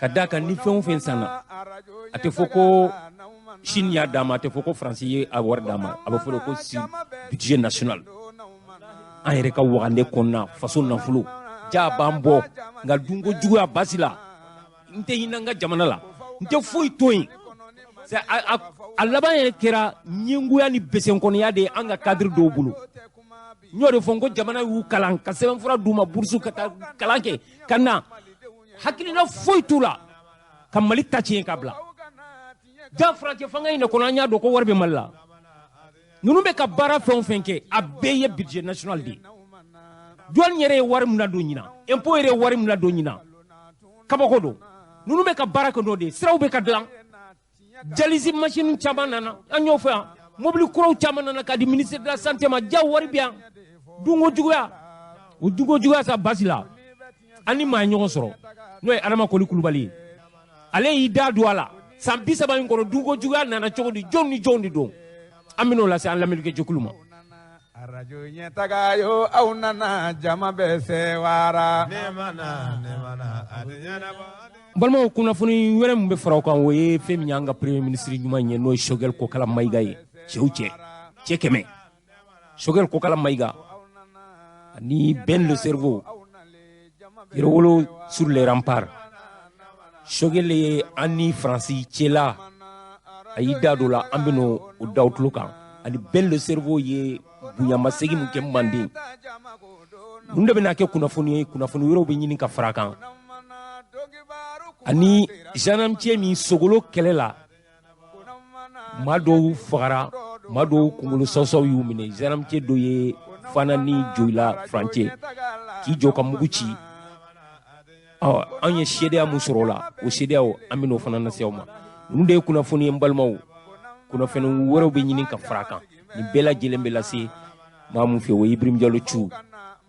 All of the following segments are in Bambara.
Ka d'a kan, ni fɛn o fɛn sanna, a tɛ fɔ ko Chine y'a d'a ma, a tɛ fɔ ko Faransi ye a wari d'a ma, a bɛ fɔ de ko sur budget national, an yɛrɛ ka wagande kɔnɔna, faso nafolo ja b'an bɔ. Nka dunko juguya basi la, n tɛ hinɛ n ka jamana la, n tɛ foyi to yen. A laban yɛrɛ kɛra ɲɛngoya ni besenkɔniya de ye an ka cadre dɔw bolo. N y'o de fɔ n ko jamana y'u kalan ka sɛbɛnfura d'u ma, bourse, ka taa kalan kɛ ka na, hakilina foyi t'u la ka Mali ta tiɲɛ ka bila. Ja furancɛ fanga in de kɔnɔ, an y'a dɔn ko wari bɛ Mali la. Ninnu bɛ ka baara fɛn o fɛn kɛ, a bɛɛ ye budget national de ye. Douane yɛrɛ ye wari min ladon ɲinan, impôt yɛrɛ ye wari min ladon ɲinan, kabako don. Ninnu bɛ ka baara kɛ n'o de ye. Siraw bɛ ka dilan, dialyse machine caman nana, an y'o fɔ yan, mobili kuraw caman nana k'a di ministère de la Santé ma. Ja wari bɛ yan. Dunko juguya, o dunko juguya sa basi la. An ni maa ye ɲɔgɔn sɔrɔ, n'o ye Adama Koli Kulubali ye, ale y'i da don a la. San 30 in kɔnɔ, dunko juguya nana cogo di? Jɔn ni jɔn de don? An bɛn'o lase an lamɛnnikɛjɛkulu ma. Arajo ɲɛtaga yo, aw nana, jama bɛ sewara. N balimaw, kunnafoni wɛrɛ min bɛ fara o kan, o ye fɛn min y'an ka premier ministre ɲuman ye, n'o ye Choguel Kokala Mayiga ye. Cɛw cɛ, cɛ 100, Choguel Kokala Mayiga ani Ben le Cerveau, Yɛrɛwolo sur les remparts. Choguel ye an ni Faransi cɛla, a y'i da don la, an bɛn'o o da tulo kan. Ani Ben le Cerveau ye bonyamasegin min kɛ Manden, ninnu de bɛna kɛ kunnafoni ye. Kunnafoni wɛrɛw bɛ ɲini ka fara a kan, ani gendarme min Sogolo kɛlɛ la, maa dɔw fagara, maa dɔw kunkolo sawsaw y'u minɛ. Gendarme dɔ ye Fana ni Joyila furancɛ k'i jɔ ka mugu ci. Ɔ, an ye seereya mun sɔrɔ o la, o seereyaw, an bɛn'o fana lase aw ma. Ninnu de ye kunnafoni ye. N balimaw, kunnafoni wɛrɛw bɛ ɲini ka fara a kan. Nin bɛɛ lajɛlen bɛ lase maa mun fɛ, o ye Ibrahim Jalo Cu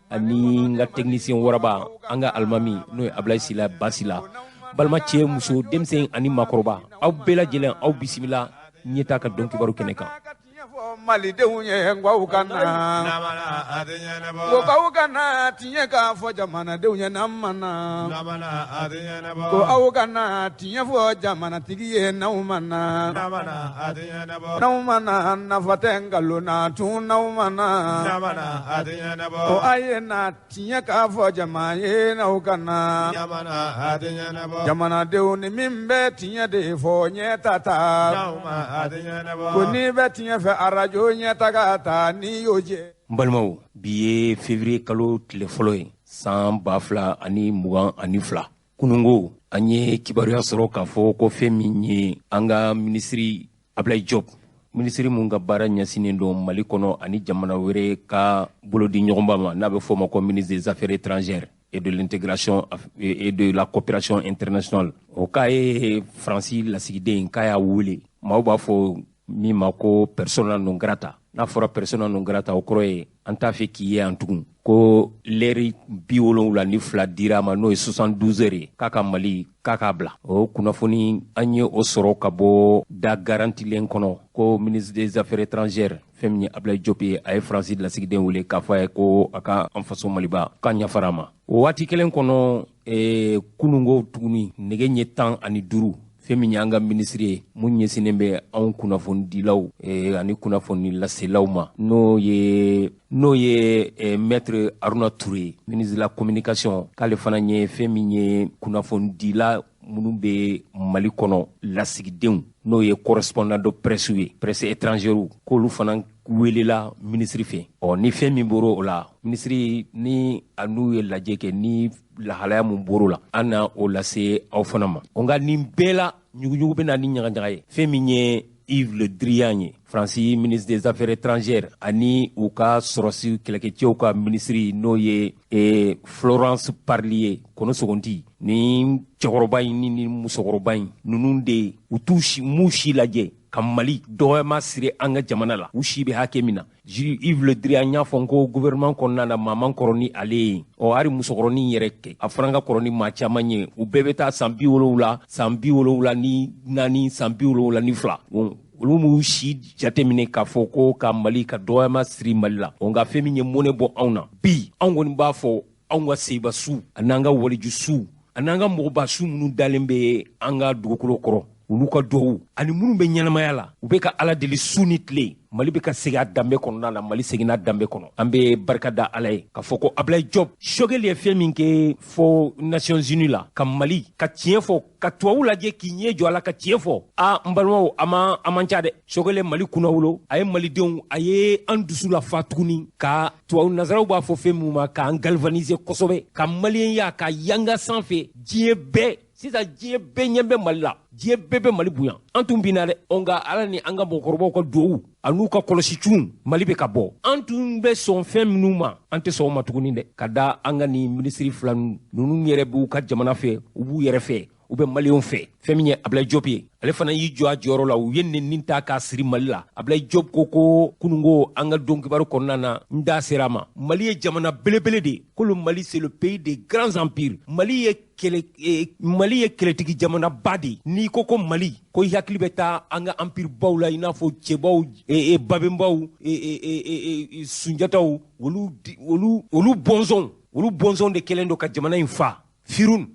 ani n ka technicien waraba, an ka alimami, n'o ye Abulayi Sila Basila. Balima cɛ, muso, denmisɛn ani maakɔrɔba, aw bɛɛ lajɛlen, aw bisimila ɲɛta ka dɔn kibaru kɛnɛ kan. Malidenw ye, ngaw ka na, ko k'aw ka na tiɲɛ k'a fɔ jamanadenw ye, n'an ma na, ko aw ka na tiɲɛ fɔ jamanatigi ye, n'aw ma na, n'aw ma na, nafa tɛ nkalon na tun, n'aw ma na, ko a ye na tiɲɛ k'a fɔ jama ye, n'aw ka na, jamanadenw ni min bɛ tiɲɛ de fɔ, ɲɛ ta ta, ko n'i bɛ tiɲɛ fɛ, arajo ɲɛ taga ta n'i y'o jɛ. N balimaw, bi ye février kalo tile fɔlɔ ye, san 2022. Kunungo, an ye kibaruya sɔrɔ k'a fɔ ko fɛn min ye an ka minisiri Ablaye Diop, minisiri mun ka baara ɲɛsinnen don Mali kɔnɔ ani jamana wɛrɛ ka bolodi ɲɔgɔnba ma, n'a bɛ fɔ o ma ko ministre des Affaires étrangères et de l'Intégration et de la Coopération internationale, o k'a ye Faransi lasigiden k'a y'a wele, maaw b'a fɔ min ma ko persona non grata. N'a fɔra persona non grata, o kɔrɔ ye an t'a fɛ k'i ye yan tugun. Ko lɛri 72 dira a ma, n'o ye 72 heures ye, k'a ka Mali k'a k'a bila. O kunnafoni, an ye o sɔrɔ ka bɔ da garantilen kɔnɔ, ko ministre des Affaires étrangères, fɛn min ye Ablaye Diop ye, a ye Faransi lasigiden wele k'a fɔ a ye ko a ka an faso Maliba k'a ɲafara a ma. O waati kelen kɔnɔ, kunungo tuguni, nɛgɛ ɲɛ 15, fɛn min y'an ka minisiri ye mun ɲɛsinnen bɛ anw kunnafonidilaw ani kunnafoni laselaw ma, n'o ye maître Haruna Touré, ministre de la Communication, k'ale fana ye fɛn min ye kunnafonidila minnu bɛ Mali kɔnɔ lasigidenw, n'o ye correspondant de presse ye, presse étrangère, k'olu fana welela minisiri fɛ. Ɔ, ni fɛn min bɔra o la, minisiri ni a n'u ye lajɛ kɛ, ni lahalaya mun bɔr'o la, an na o lase aw fana ma. O nka nin bɛɛ la, ɲuguɲugu bɛ na ni ɲagaɲaga ye. Fɛn min ye Yves Le Drian ye, Faransi ministre des Affaires étrangères, ani u ka sɔrɔsi kɛlɛkɛcɛw ka minisiri, n'o ye Florence Parly ye, kɔnɔ sogonti ni cɛkɔrɔba in ni musokɔrɔba in, ninnu de u t'u si m'u si lajɛ ka Mali dɔgɔyama siri an ka jamana la. U si bɛ hakɛ min na, Yves Le Drian, y'a fɔ n ko gouvernement kɔnɔna na, maa man kɔrɔ ni ale ye. Ɔ, hali musokɔrɔnin yɛrɛ kɛ, a fana ka kɔrɔ ni maa caman ye. U bɛɛ bɛ taa san 74, san 74, san 72. Olu m'u si jateminɛ k'a fɔ ko ka Mali ka dɔgɔyama siri Mali la. O nka fɛn min ye mɔnɛ bɔ anw na bi, anw kɔni b'a fɔ anw ka seba su ani an ka waliju su. Ani an ka mɔgɔba su minnu dalen bɛ an ka dugukolo kɔrɔ, olu ka duwawu, ani minnu bɛ ɲɛnamaya la, u bɛ ka Ala deli su ni tile. Mali bɛ ka segin a danbe kɔnɔna la. Mali seginna danbe kɔnɔ. An bɛ barika da Ala ye k'a fɔ ko Ablaye Diop, Choguel ye fɛn min kɛ fo Nations Unies la, ka Mali ka tiɲɛ fɔ, ka tubabu lajɛ k'i ɲɛ jɔ a la ka tiɲɛ fɔ. A n balimaw, a ma a man ca dɛ. Choguel ye Mali kunnawolo, a ye malidenw, a ye an dusu lafa tuguni, ka tubabu nazaraw b'a fɔ fɛn min ma k'an galvaniser kosɛbɛ, ka maliyɛnya ka yanga sanfɛ diɲɛ bɛɛ. Sisan diɲɛ bɛɛ ɲɛ bɛ Mali la, diɲɛ bɛɛ bɛ Mali bonya. An tun binna dɛ, ɔ nka Ala ni an ka mɔgɔkɔrɔbaw ka duwawu an'u ka kɔlɔsicun, Mali bɛ ka bɔ. An tun bɛ sɔn fɛn minnu ma, an tɛ sɔn o ma tuguni dɛ, ka da an ka nin minisiri fila ninnu yɛrɛ b'u ka jamana fɛ, u b'u yɛrɛ fɛ, u bɛ maliyɛnw fɛ. Fɛn min ye Ablaye Diop ye, ale fana y'i jɔ a jɔyɔrɔ la. U ye nɛni ta k'a siri Mali la. Ablaye Diop ko kununko an ka don kibaru kɔnɔna na, n da sera a ma. Mali ye jamana belebele de ye, ko le Mali, c'est le pays des grands empires. Mali ye kɛlɛ, Mali ye kɛlɛtigi jamanaba de ye. N'i ko ko Mali, ko i hakili bɛ taa an ka empire baw la, i n'a fɔ cɛbaw, Babenbaw, Sunjataw, olu bɔnsɔnw de kɛlen don ka jamana in fa. Firun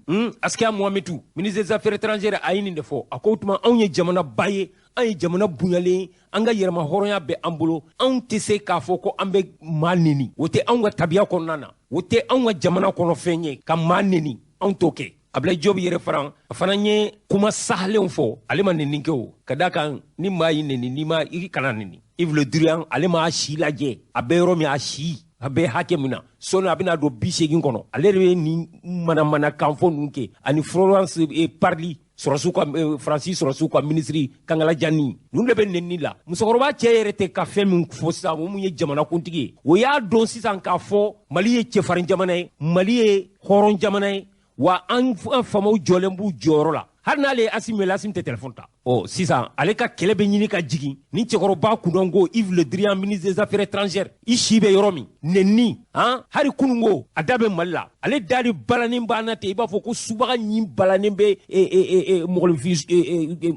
Askia Mohamedou, ministre des Affaires étrangères, a ye nin de fɔ. A ko o tuma anw ye jamana ba ye, an ye jamana bonyalen ye, an ka yɛrɛma hɔrɔnya bɛ an bolo. Anw tɛ se k'a fɔ ko an bɛ maa neni, o tɛ anw ka tabiya kɔnɔna na, o tɛ anw ka jamana kɔnɔ fɛn ye ka maa neni, anw t'o kɛ. Ablaye Diop yɛrɛ fana, a fana ye kuma sahalenw fɔ. Ale ma neni kɛ, o ka da kan ni maa y'i neni, n'i ma i kana neni. Yves Le Drian, ale m'a si lajɛ, a bɛ yɔrɔ min, a si a bɛ hakɛ min na, sɔnni a bɛna don 80 kɔnɔ, ale de bɛ nin manamanakan fɔ ninnu kɛ. Ani Florence Parly, sɔrɔsiw ka, Faransi sɔrɔsiw ka minisiri kangalajani ninnu de bɛ nɛni la. Musokɔrɔba cɛ yɛrɛ tɛ ka fɛn min fɔ sisan, o mun ye jamanakuntigi ye, o y'a dɔn sisan k'a fɔ Mali ye cɛfarin jamana ye, Mali ye hɔrɔn jamana ye, wa an faamaw jɔlen b'u jɔyɔrɔ la. Hali n'ale ye Asimi wele, Asimi tɛ telefɔni ta. Ɔ sisan ale ka kɛlɛ bɛ ɲini ka jigin ni cɛkɔrɔba kundɔnko Yves Le Drian, ministre des Affaires étrangères, i si bɛ yɔrɔ min, nɛni han, hali kununko a da bɛ Mali la. Ale da de balannen b'an na ten, i b'a fɔ ko subaga ɲin balannen bɛ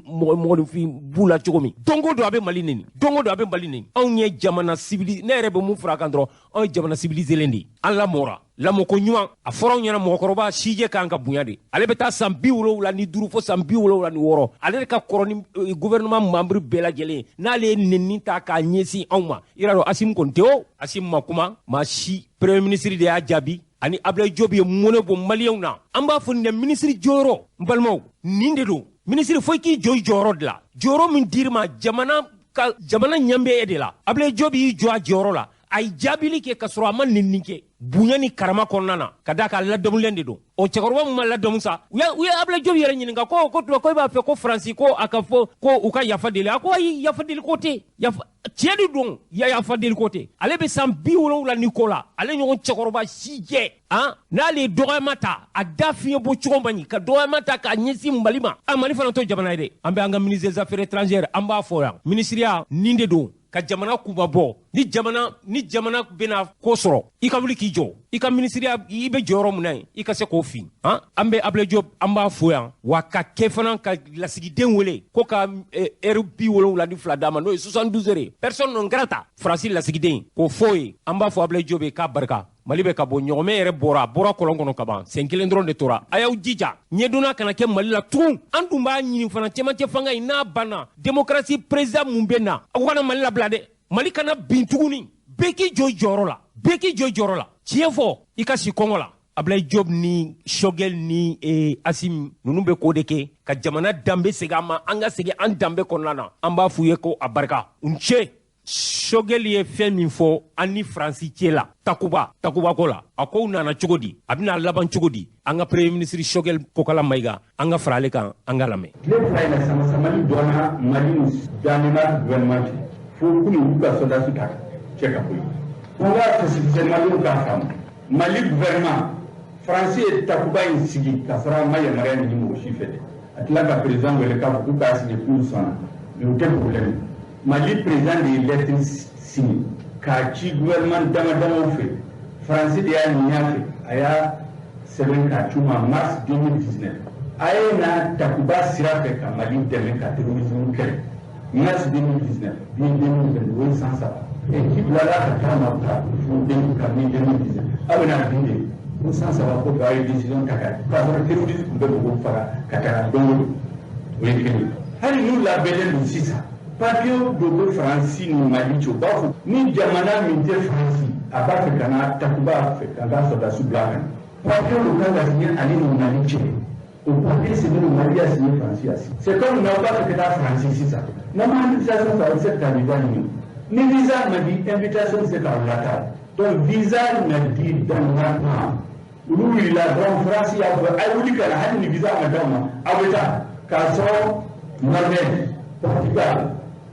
mɔgɔninfin bu la cogo min. Don o don a bɛ Mali neni, don o don a bɛ Mali neni. Anw ye jamana civili, ne yɛrɛ bɛ mun fara a kan dɔrɔn, anw ye jamana civilisé de ye. An lamɔra lamɔko ɲuman, a fɔra anw ɲɛna mɔgɔkɔrɔba sijɛ kan ka bonya de. Ale bɛ taa san 75 fo san 76, ale de ka kɔrɔ ni gouvernement membre bɛɛ lajɛlen. N'ale ye nɛni ta k'a ɲɛsin anw ma, i y'a dɔn Asimi kɔni tɛ o. Asimi ma kuma maa si, premier ministre de y'a jaabi. Ani Ablaye Diop ye mɔnɛ bɔ maliyɛnw na. An b'a fɔ nin dɛ, minisiri jɔyɔrɔ, n balimaw, nin de don. Minisiri, fo i k'i jɔ i jɔyɔrɔ de la, jɔyɔrɔ min dir'i ma, jamana ka jamana ɲɛ bɛ e de la. Ablaye Diop y'i jɔ a jɔyɔrɔ la, a ye jaabili kɛ ka sɔrɔ a ma nɛni kɛ, bonya ni karama kɔnɔna na, ka d'a kan ladamulen de don. Ɔ cɛkɔrɔba min ma ladamu sa, u ye Ablaye Diop yɛrɛ ɲininka ko tuma ko e b'a fɛ ko Faransi ko a ka fɔ ko u ka yafa deli. A ko ayi, yafa deli ko tɛ, yafa tiɲɛ de don, yafa deli ko tɛ. Ale bɛ san 70 ni ko la, ale ɲɔgɔn cɛkɔrɔba si jɛ han, n'ale ye dɔgɔyama ta, a da fiɲɛ bɔ cogo man ɲi ka dɔgɔyama ta k'a ɲɛsin Mali ma. A Mali fana to jamana ye dɛ. An bɛ an ka ministre des Affaires étrangères, an b'a fɔ yan, minisiriya nin de don ka jamana kunba bɔ. Ni jamana bɛna ko sɔrɔ, i ka wuli k'i jɔ i ka minisiriya, i bɛ jɔyɔrɔ min na yen, i ka se k'o fin han. An bɛ Ablaye Diop, an b'a fo yan wa, ka kɛ fana ka lasigiden wele ko ka heure 72 d'a ma, n'o ye 72 heures ye, personne non grata Faransi lasigiden k'o fɔ ye. An b'a fɔ Ablaye Diop ye k'a barika. Mali bɛ ka bɔ ɲɔgɔmɛ yɛrɛ bɔra, a bɔra kɔlɔn kɔnɔ ka ban, sen kelen dɔrɔn de tora. A y'aw jija, ɲɛdonna kana kɛ Mali la tugun. An dun b'a ɲini fana, cɛmancɛ fanga in n'a banna, démocratie président mun bɛ na, aw kana Mali labila dɛ. Mali kana bin tuguni. Bɛɛ k'i jɔ i jɔyɔrɔ la, bɛɛ k'i jɔ i jɔyɔrɔ la. Tiɲɛ fɔ, i ka si kɔngɔ la. Ablaye Diop ni Choguel ni Asimi ninnu bɛ k'o de kɛ ka jamana danbe segin an ma, an ka segin an danbe kɔnɔna na. An b'a f'u ye ko a barika, u ni ce. Choguel ye fɛn min fɔ an ni Faransi cɛ la Takuba ko la, a kow nana cogo di, a bɛna laban cogo di? An ka premier ministre Choguel Kokala Maïga, an ka fara ale kan, an ka lamɛn. Tile 2 in na, sama samali dɔnna Mali ni Danemark gouvernement cɛ, fo kunun u ka soldats ta cɛ ka bɔ yen. Fo n ka fɛsɛfɛsɛ Maliw k'a faamu, Mali gouvernement, Faransi ye Takuba in sigi ka sɔrɔ a ma yamaruya ɲini mɔgɔ si fɛ dɛ. A tila ka président wele k'a fɔ k'u k'a sigi, k'u sɔnna, mais o tɛ problème. Mali président de ye lettre signé k'a ci gouvernement dama damaw fɛ. Faransi de y'a ɲini a fɛ, a y'a sɛbɛn k'a ci u ma mars 2019, a ye na Takuba sira fɛ ka Mali dɛmɛ ka terrorisme kɛlɛ. Mars 2019, bi 2022, o ye san 3. Ɛ ci bilala ka taa ma ta fo kabini 2019, aw bɛna bin de. Ko san 3 kɔfɛ aw ye décision ta k'a sɔrɔ terrorisme tun bɛ mɔgɔw faga ka taga don o don. O ye kelen ye. Hali n'u labɛnnen don sisan, papier dɔ bɛ Faransi ni Mali cɛ, u b'a fɔ ni jamana min tɛ Faransi, a b'a fɛ ka na Takuba fɛ ka taa sɔrɔdasi bila a kan. Papier dɔ kan ka signer ale ni Mali cɛ. O papier sɛbɛnnen Mali y'a signé, Faransi y'a signé. C'est comme n'aw b'a fɛ ka taa Faransi sisan, n'aw ma invitation sɔrɔ, aw bɛ se ka taa visa ɲini. Ni visa ma di, invitation tɛ se k'aw lataa. Donc visa ma di Danemark ma, olu wulila dɔrɔn, Faransi y'a fɔ a ye wuli ka na, hali ni visa ma d'aw ma, aw bɛ taa. K'a sɔrɔ Norvège, Portugal,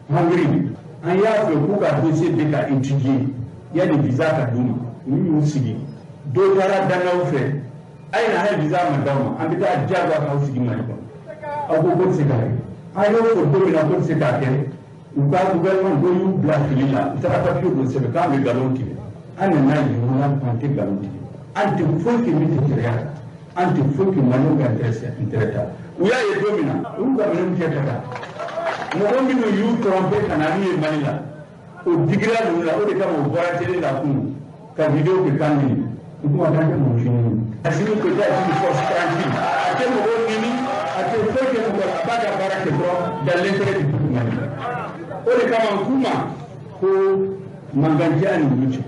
Hongrie, an y'a fɛ k'u ka dossier bɛ ka étudier yanni visa ka d'u ma. Olu y'u sigi, dɔw taara dangaw fɛ, a ye na, hali visa ma d'aw ma, an bɛ taa diyagoya k'aw sigi Mali kɔnɔ. Aw ko ko tɛ se ka kɛ. An y'o fɔ don min na ko tɛ se k'a kɛ, u ka gouvernement dɔ y'u bila fili la, u taara papier dɔ sɛbɛn k'an bɛ nkalon tigɛ. An nana yir'u la k'an tɛ nkalon tigɛ, an tɛ foyi kɛ min tɛ sariya kan, an tɛ foyi kɛ Maliyɛnw ka intérêt ta. U y'a ye don min na, u y'u ka minɛnw cɛ ka taa. Mɔgɔ minnu y'u tromper ka na n'u ye Mali la, o digira ninnu la. O de kama u bɔra télé la kunun ka vidéo kɛ kan ɲini. U kuma k'an tɛ mɔgɔ si ɲini. Assimi Goïta est une force tranquille, a tɛ mɔgɔw ɲini, a tɛ foyi kɛ mɔgɔ la, a b'a ka baara kɛ dɔrɔn dans l'intérêt du peuple malien. O de kama n k'u ma ko mankan tɛ an ni olu cɛ,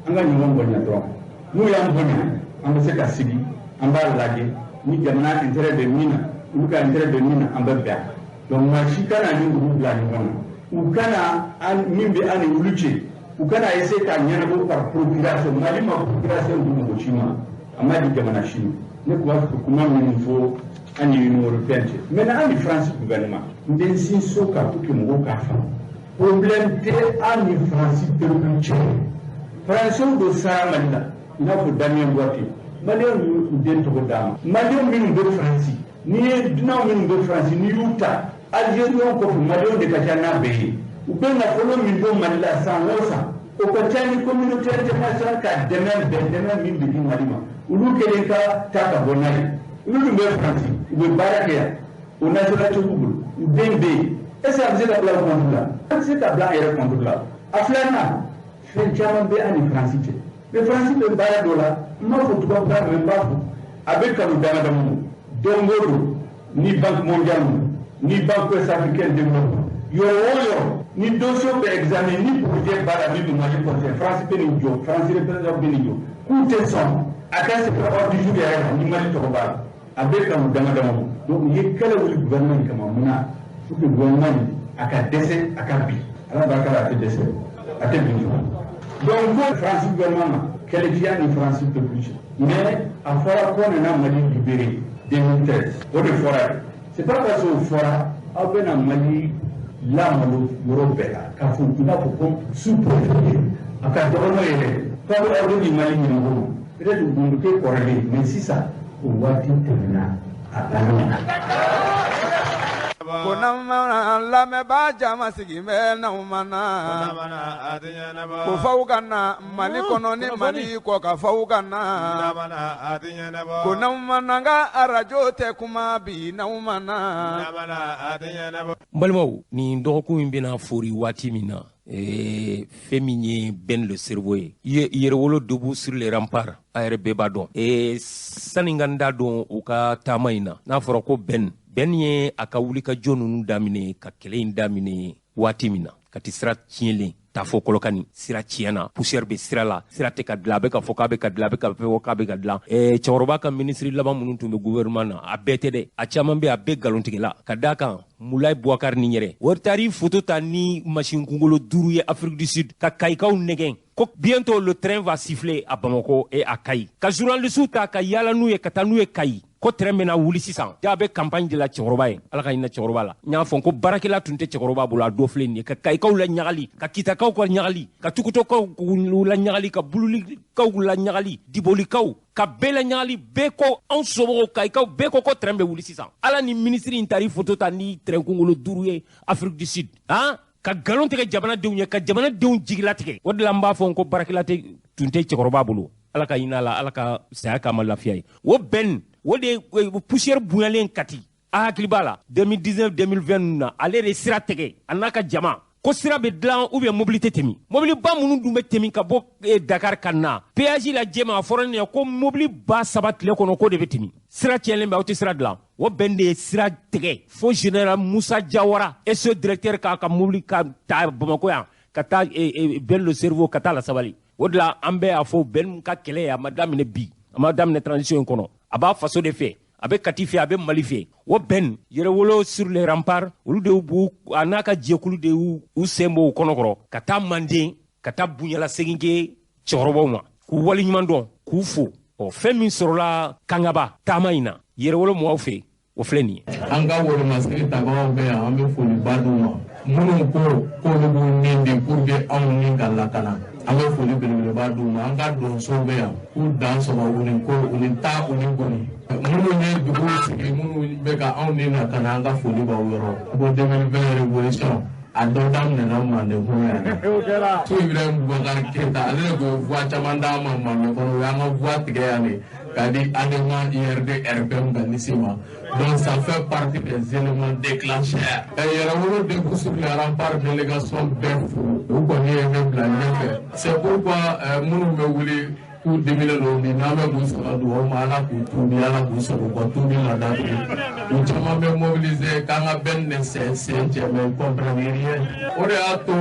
an ka ɲɔgɔn bonya dɔrɔn. N'u y'an bonya, an bɛ se ka sigi, an b'a lajɛ ni jamana intérêt bɛ min na, olu ka intérêt bɛ min na, an bɛ bɛn. Donc maa si kana ni olu bila ɲɔgɔn na. U kana an min bɛ an ni olu cɛ, u kana essayer k'a ɲɛnabɔ par procuration. Mali ma procuration di mɔgɔ si ma, a ma di jamana si ma. Ne tun b'a fɛ ka kuma minnu fɔ an ni Union européenne cɛ, maintenant an ni France gouvernement, n bɛ n sinsin o kan pour que mɔgɔw k'a faamu. Problème tɛ an ni France peuple cɛ. Français dɔ sara Mali la, i n'a fɔ Damien Boiteux, Maliyɛnw y'u den tɔgɔ d'a ma. Maliyɛn minnu bɛ Faransi, n'i ye dunan minnu bɛ Faransi, n'i y'u ta Algériens kɔfɛ, Maliyɛnw de ka ca n'a bɛɛ ye. U bɛ nafolo min don Mali la san o san, o ka ca ni communauté internationale ka dɛmɛ bɛɛ, dɛmɛ min bɛ di Mali ma. Olu kelen ka taa ka bɔ n'a ye, olu dun bɛ Faransi, u bɛ baara kɛ yan, o nationalité b'u bolo, u den bɛ yen. Est ce que a bɛ se ka bila o compte la? An tɛ se ka bila an yɛrɛ compte la. A filanan, fɛn caman bɛ an ni Faransi cɛ, mais Faransi bɛ baara dɔ la, n m'a fɔ tubabu kan, mais n b'a fɔ a bɛ kalo dama dama don o don, ni Banque mondiale, ni Banque ouest africaine de développement, yɔrɔ o yɔrɔ ni dossier bɛ examiner, ni projet b'a la min bɛ Mali concerne, France bɛ nin jɔ, France représentant bɛ nin jɔ k'u tɛ sɔn a ka sɛbɛn ordre du jour yɛrɛ la ni Mali tɔgɔ b'a la. A bɛ kalo dama dama. Donc u ye kɛlɛ wuli gouvernement in kama. Mun na? Pour que gouvernement in a ka dɛsɛ, a ka bin. Ala barika la, a tɛ dɛsɛ, a tɛ bin fana. Donc ko France gouvernement ma, kɛlɛjiya ni France peuple cɛ. Mais a fɔra ko nana Mali libéré 2013, o de fɔra ye. C'est pas parce que o fɔra aw bɛna Mali lamalo yɔrɔ bɛɛ la k'a fɔ i b'a fɔ ko sous-préfet a ka dɔgɔ n'o yɛrɛ k'aw bɛ aw bɛ di Mali ɲɛmɔgɔ ma. Peut-être Bunduke kɔrɔlen, mais sisan o waati tɛmɛna, a banna. Ko n'an lamɛnbaa jama sigi bɛ n'aw ma na, ko faw ka na Mali kɔnɔ ni Mali kɔ ka faw ka na, ko n'aw ma na, n ka arajo tɛ kuma bi n'aw ma na. N balimaw, nin dɔgɔkun in bɛna fori waati min na, fɛn min ye Ben le Cerveau ye, Yɛrɛwolo debout sur les remparts, a yɛrɛ bɛɛ b'a dɔn. Sani n ka n da don u ka taama in na, n'a fɔra ko Ben ye a ka wulikajɔ ninnu daminɛ, ka kɛlɛ in daminɛ waati min na, ka ti sira tiɲɛlen taa fɔ Kɔlɔkani, sira tiɲɛna, poussière bɛ sira la, sira tɛ ka dilan. A bɛ ka fɔ k'a bɛ ka dilan, a bɛ ka fɔ k'a bɛ ka dilan. Cɛkɔrɔba ka minisiri laban minnu tun bɛ gouvernement na, a bɛɛ tɛ dɛ, a caman bɛ, a bɛɛ nkalontigɛla. Ka d'a kan Mulayi Boubacar ni yɛrɛ o taar'i photo ta ni machine kunkolo 5 ye Afrique du Sud, ka Kayikaw nɛgɛn ko bientôt le train va siffler à Bamako et à Kayi, ka journaliste ta ka yala n'u ye ka taa n'u ye Kayi, ko train bɛna wuli sisan. Ja bɛ campagne de la. Cɛkɔrɔba ye, Ala ka hinɛ cɛkɔrɔba la. N y'a fɔ ko baarakɛla tun tɛ cɛkɔrɔba bolo, a dɔ filɛ nin ye, ka Kayikaw la ɲagali, ka Kitakaw ka ɲagali, ka Tukutokaw la ɲagali, ka Bululikaw la ɲagali, Dibolikaw ka bɛɛ la ɲagali. Bɛɛ ko anw somɔgɔw Kayikaw bɛɛ ko ko train bɛ wuli sisan. Ala ni minisiri in taar'i photo ta ni train kunkolo 5 ye Afrique du Sud, han, ka nkalon tigɛ jamanadenw ye, ka jamanadenw jigilatigɛ. O de la n b'a fɔ ko baarakɛla tɛ tun tɛ cɛkɔrɔba bolo. Ala ka hinɛ a la, Ala ka saya k'a ma lafiya ye. O Ben o de poussière bonyalen Kati, a hakili b'a la 2019 2020 na, ale de sira tigɛ a n'a ka jama. Ko sira bɛ dilan ou bien mobili tɛ tɛmɛ. Mobiliba minnu dun bɛ tɛmɛ ka bɔ Dakar ka na péage la Jɛma, a fɔra ne ɲɛna ko mobili 3000 tile kɔnɔ k'o de bɛ tɛmɛ. Sira tiɲɛlen bɛ, aw tɛ sira dilan. O bɛn de ye sira tigɛ fo général Musa Jawara SE directeur k'a ka mobili ka taa Bamakɔ yan ka taa Ben le Cerveau ka taa la sabali. O de la an bɛ a fɔ Ben ka kɛlɛ a ma daminɛ bi, a ma daminɛ transition in kɔnɔ. A b'a faso de fɛ, a bɛ Kati fɛ, a bɛ Mali fɛ. O Ben Yɛrɛwolo sur les remparts, olu de b'u a n'a ka jɛkulu de y'u sen bɔ u kɔnɔkɔrɔ ka taa Manden, ka taa bunyala segin kɛ cɛkɔrɔbaw ma, k'u waleɲuman dɔn, k'u fo. Ɔ fɛn min sɔrɔla Kangaba taama in na Yɛrɛwolo mɔgɔw fɛ, o filɛ nin ye. An ka wolomasiri tabagaw bɛ yan, an bɛ foliba d'u ma. Minnu ko k'olu b'u nin di pour que anw ni ka lakana, an bɛ foli belebeleba d'u ma. An ka donsow bɛ yan, k'u dan sɔgɔ, u ni ko u ni taa u ni goni. Minnu ye duguw sigi, minnu bɛ ka anw ni lakana, an ka foli b'aw yɔrɔ. Ko 2020 révolution a dɔ daminɛna Manden kɔnɔ yan. Su Ibrahim Boubacar Keita, ale de tun ye voix caman d'an ma Manden kɔnɔ. O y'an ka voix tigɛ yan de k'a di ADEMA IRD RPM ka liste ma. Donc ça fait partie des éléments déclencheurs. Yɛrɛwolo debout sur les remparts délégation bɛɛ fo, u kɔni ye ne bila ɲɛfɛ. C'est pourquoi minnu bɛ wuli k'u diminen don bi, n'an bɛ k'u sɔrɔ dugawu ma, Ala k'u tuubi, Ala k'u sɔrɔ u ka tuubi la datugu. U caman bɛ mobiliser k'an ka bɛn ne sen sen cɛ, mais ils comprennent rien. O de y'a to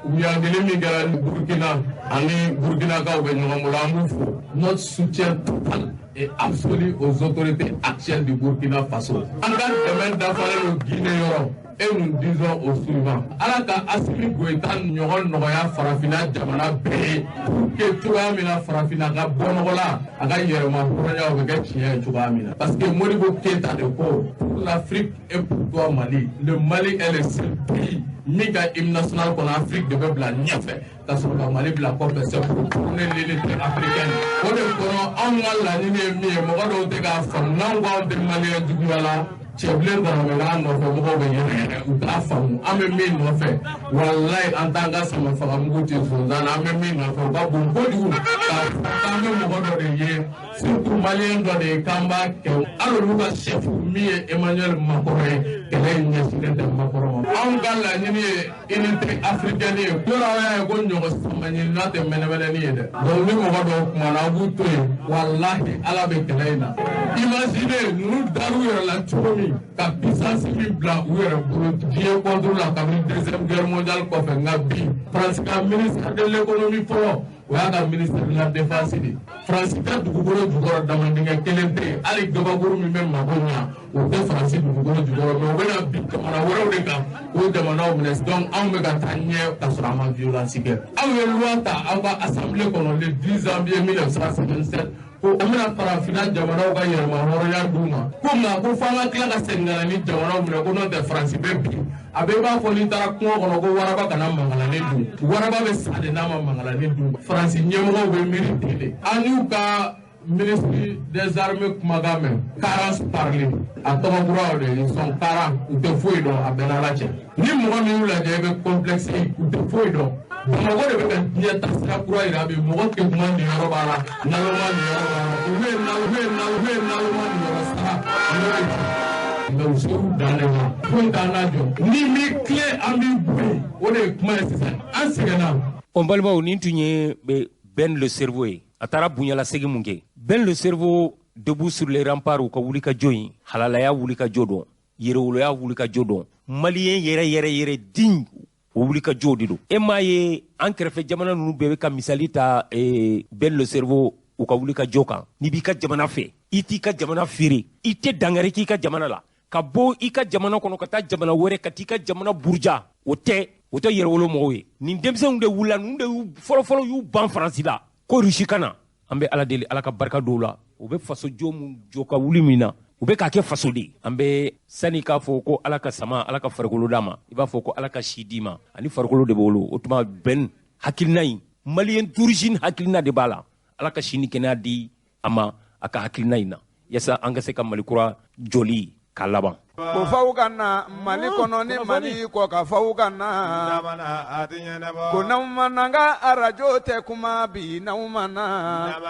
wuyangeli min kɛra Burkina ani Burkinakaw bɛ ɲɔgɔn bolo, an b'u fo. Notre soutien total et absolu aux autorités actuelles du Burkina Faso. An ka dɛmɛ dafalen don Guinée yɔrɔ. Et nous disons au suivant, Ala ka Assimi Goïta ɲɔgɔn nɔgɔya farafinna jamana bɛɛ ye, pour que cogoya min na farafinna ka bɔ nɔgɔ la, a ka yɛrɛma hɔrɔnya o bɛ kɛ tiɲɛ ye cogoya min na. Parce que Modibo Keïta de ko, pour l'Afrique et pour toi Mali, le Mali est le seul pays min ka hymne national kɔnɔ Afrique de bɛ bila ɲɛfɛ ka sɔrɔ ka Mali bila kɔfɛ, c'est pour prôner l'unité africaine. O de kɔnɔ anw ka laɲini ye min ye, mɔgɔ dɔw tɛ k'a faamu, n'anw ko anw tɛ maliyɛn juguya la, cɛbilen dɔrɔn n'a nɔfɛ mɔgɔw bɛ yɛrɛ yɛrɛ, u t'a faamu. An bɛ min nɔfɛ, walayi an t'an ka sama faga mugu ci sonsan na, an bɛ min nɔfɛ o ka bon kojugu k'a fɔ k'an bɛ mɔgɔ dɔ de ye, surtout maliyɛn dɔ de ye, k'an b'a kɛ. Hali olu ka chef min ye Emmanuel Macron ye, kɛlɛ in ɲɛsinnen tɛ Macron ma. Anw ka laɲini ye unité africaine ye. Yɔrɔ aw y'a ye ko ɲɔgɔn sama ɲinina tɛ mɛnɛmɛnɛni ye dɛ. Donc ni mɔgɔ dɔw kumana, aw b'u to yen, walahi Ala bɛ kɛlɛ in na. Imaginez ninnu dar'u yɛrɛ la cogo min ka puissance min bila u yɛrɛ bolo diɲɛ contre la kabini deuxième guerre mondiale kɔfɛ. Nka bi France ka ministre de l'économie fɔlɔ, o y'a ka ministre de la défense de. Faransi ka dugukolo jukɔrɔ damadingɛ kelen tɛ yen, hali gabakuru min bɛ mako ɲa, o tɛ Faransi dugukolo jukɔrɔ, mais u bɛna bin jamana wɛrɛw de kan k'o jamanaw minɛ. Donc anw bɛ ka taa ɲɛ ka sɔrɔ an ma violence kɛ. Aw ye loi ta aw ka assemblée kɔnɔ le 10 janvier 1957 ko an bɛna farafinna jamanaw ka yɛrɛma hɔrɔnya d'u ma, ko nka ko f'an ka tila ka segin ka na ni jamanaw minɛ, ko n'o tɛ Faransi bɛ bin. A bɛ i b'a fɔ n'i taara kungo kɔnɔ ko waraba kana mangalani dun, waraba bɛ sa de n'a ma mangalani dun. Faransi ɲɛmɔgɔw bɛ miiri ten de. An y'u ka ministre des armées kumakan mɛn, carence parler, a tɔgɔ kuraw de, ils sont carents, u tɛ foyi dɔn, a bɛɛ n'Ala cɛ. Ni mɔgɔ min y'u lajɛ, i bɛ complexe, u tɛ foyi dɔn. Bamakɔ de bɛ ka diɲɛ taasira kura yira bi. Mɔgɔ keguman niyɔrɔ b'a la, naloma niyɔrɔ b'a la, olu ye olu ye olu ye naloma niyɔrɔ sara n'o ye, mais u ser'u dan de ma, foyi t'an na jɔ. Ni m'i tilen, an b'i bɔ yen. O de ye kuma ye sisan, an sɛgɛnna. O balimaw, nin tun ye Ben le Cerveau ye. A taara bunyala segin mun kɛ? Ben le Cerveau debout sur les remparts, u ka wuli ka jɔ yen, halalaya wuli ka jɔ dɔn, yɛrɛwoloya wuli ka jɔ dɔn, maliyɛn yɛrɛ yɛrɛ yɛrɛ digne, o wuli ka jɔ de don. E m'a ye an kɛrɛfɛ jamana ninnu bɛɛ bɛ ka misali ta Ben le Cerveau u ka wuli ka jɔ kan. N'i b'i ka jamana fɛ, i t'i ka jamana feere, i tɛ dangari k'i ka jamana la, ka bɔ i ka jamana kɔnɔ ka taa jamana wɛrɛ ka t'i ka jamana buruja, o tɛ yɛrɛwolo mɔgɔw ye. Nin denmisɛnw de wulila, ninnu de y'u fɔlɔfɔlɔ y'u ban Faransi la ko Rusi ka na. An bɛ Ala deli, Ala ka barika dɔw la. U bɛ faso jɔ mun jɔ ka wuli min na, u bɛ k'a kɛ faso de. An bɛ sani k'a fɔ ko Ala ka sama, Ala ka farikolo d'a ma, i b'a fɔ ko Ala ka si d'i ma, ani farikolo de b'o bolo. O tuma bɛn hakilina in, maliyɛn d'origine hakilina de b'a la. Ala ka si ni kɛnɛya di a ma a ka hakilina in na, yaasa an ka se ka Mali kura jɔli k'a laban. Ko faw ka na Mali kɔnɔ ni Mali kɔ ka faw ka na, ko n'aw ma n'an ka arajo tɛ kuma bi n'aw ma na.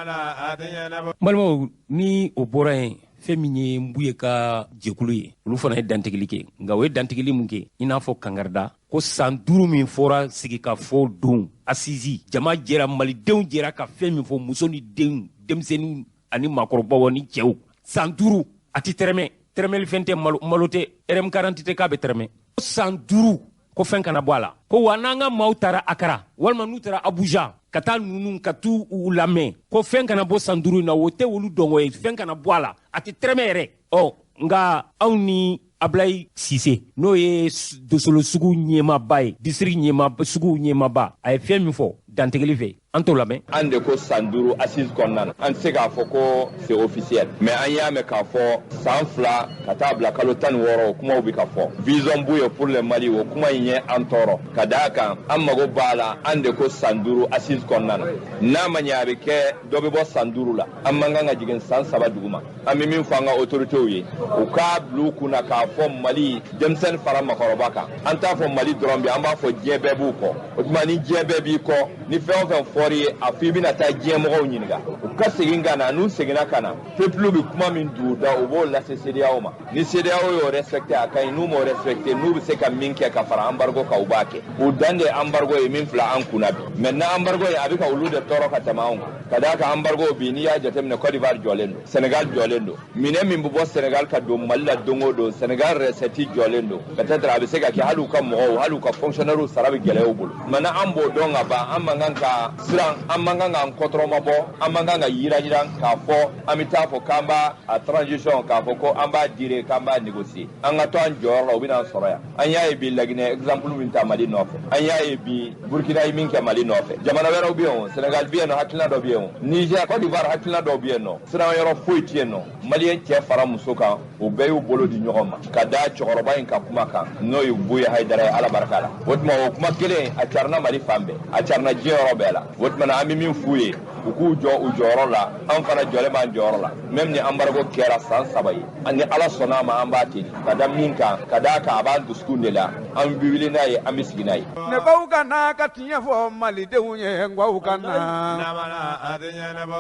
N balimaw, ni o bɔra yen, Fɛn min ye Mbuye ka jɛkulu ye, olu fana ye dantigɛli kɛ. Nka o ye dantigɛli mun kɛ, i n'a fɔ kangarida ko san 5 min fɔra sigikafɔ don assise, jama jɛra, malidenw jɛra ka fɛn min fɔ, muso ni denw, denmisɛnninw ani maakɔrɔbaw ni cɛw, san 5 a ti tɛrɛmɛ, tɛrɛmɛli fɛn tɛ, malo tɛ, RM40 tɛ k'a bɛ tɛrɛmɛ. San 5 ko fɛn kana bɔ a la. Ko wa n'an ka maaw taara Akara walima n'u taara Abuja ka taa ninnu ka t'u u lamɛn, ko fɛn kana bɔ san 5 in na, o tɛ olu dɔnko ye, fɛn kana bɔ a la, a tɛ tɛrɛmɛ yɛrɛ. Ɔ nka anw ni Ablaye Cissé, n'o ye Dosolo sugu ɲɛmaaba ye, district ɲɛma sugu ɲɛmaaba, a ye fɛn min fɔ dantigɛli fɛ, an t'o lamɛn. An de ko san 5 assise kɔnɔna na, an tɛ se k'a fɔ ko c'est officiel, mais an y'a mɛn k'a fɔ san 2 ka taa bila kalo 16, o kumaw bɛ ka fɔ. Vision Bouye pour le Mali, o kuma in ye an tɔɔrɔ ka d'a kan an mago b'a la. An de ko san 5 assise kɔnɔna na, n'a ma ɲɛ a bɛ kɛ dɔ bɛ bɔ san 5 la, an man kan ka jigin san 3 duguma. An bɛ min fɔ an ka autorités ye, u k'a bila u kunna k'a fɔ Mali denmisɛnnin fara makɔrɔba kan. An t'a fɔ Mali dɔrɔn bi, an b'a fɔ diɲɛ bɛɛ b'u kɔ. O tuma ni diɲɛ bɛɛ b'i kɔ, ni fɛn o fɛn fɔr'i ye, a fɔ i bɛna taa diɲɛ mɔgɔw ɲininka. U ka segin ka na, n'u seginna ka na, peuple bɛ kuma min d'u da, u b'o lase CEDEAO ma. Ni CEDEAO y'o respecté, a ka ɲi. N'u m'o respecté, n'u bɛ se ka min kɛ ka fara embargo kan, u b'a kɛ. U dan de embargo ye min fila an kunna bi. Maintenant embargo ye a bɛ ka olu de tɔɔrɔ ka tɛmɛ anw kan. Ka d'a kan embargo bi, n'i y'a jateminɛ, Côte d'Ivoire jɔlen don, Sénégal jɔlen don. Minɛn min bɛ bɔ Sénégal ka don Mali la don o don, Sénégal recette jɔlen don. Peut-être a bɛ se ka kɛ hali u ka mɔgɔw, hali u ka fonctionnaires sara bɛ gɛlɛya u bolo. Maintenant an b'o dɔn ka ban, an man kan ka siran, an man kan k'an kɔtɔrɔmabɔ, an man kan ka yiran k'a fɔ an bɛ taa fɔ k'an b'a a transition, k'a fɔ ko an b'a dire, k'an b'a négocier. An ka to an jɔyɔrɔ la, u bɛna an sɔrɔ yan. An y'a ye bi Laginɛ exemple min ta Mali nɔfɛ, an y'a ye bi Burkina ye min kɛ Mali nɔfɛ. Jamana wɛrɛw bɛ yen o, Sénégal bɛ yen nɔ, hakilina dɔ bɛ yen o, Niger, Côte d'Ivoire hakilina dɔw bɛ yen nɔ. Siran yɔrɔ foyi tɛ yen nɔ. Maliyɛn cɛ fara muso kan, u bɛɛ y'u bolo di ɲɔgɔn ma ka da cɛkɔrɔba in ka kuma kan, n'o ye Buye Hayidara ye, Ala barika la. O tuma o kuma kelen a carina Mali fan bɛɛ, a carina diɲɛ yɔrɔ bɛɛ la. O tuma na an bɛ min f'u ye, u k'u jɔ u jɔyɔrɔ la, an fana jɔlen b'an jɔyɔrɔ la. Même ni embargo kɛra san 3 ye, ni Ala sɔnna a ma, an b'a teli ka da min kan, ka d'a kan a b'an dusukun de la, an bɛ wuli n'a ye, an bɛ sigi n'a ye. Ne baw ka na ka tiɲɛ fɔ malidenw ye, n k'aw ka na.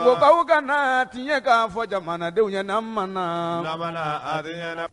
Ko k'aw ka na tiɲɛ k'a fɔ jamanadenw ye, n'an ma na.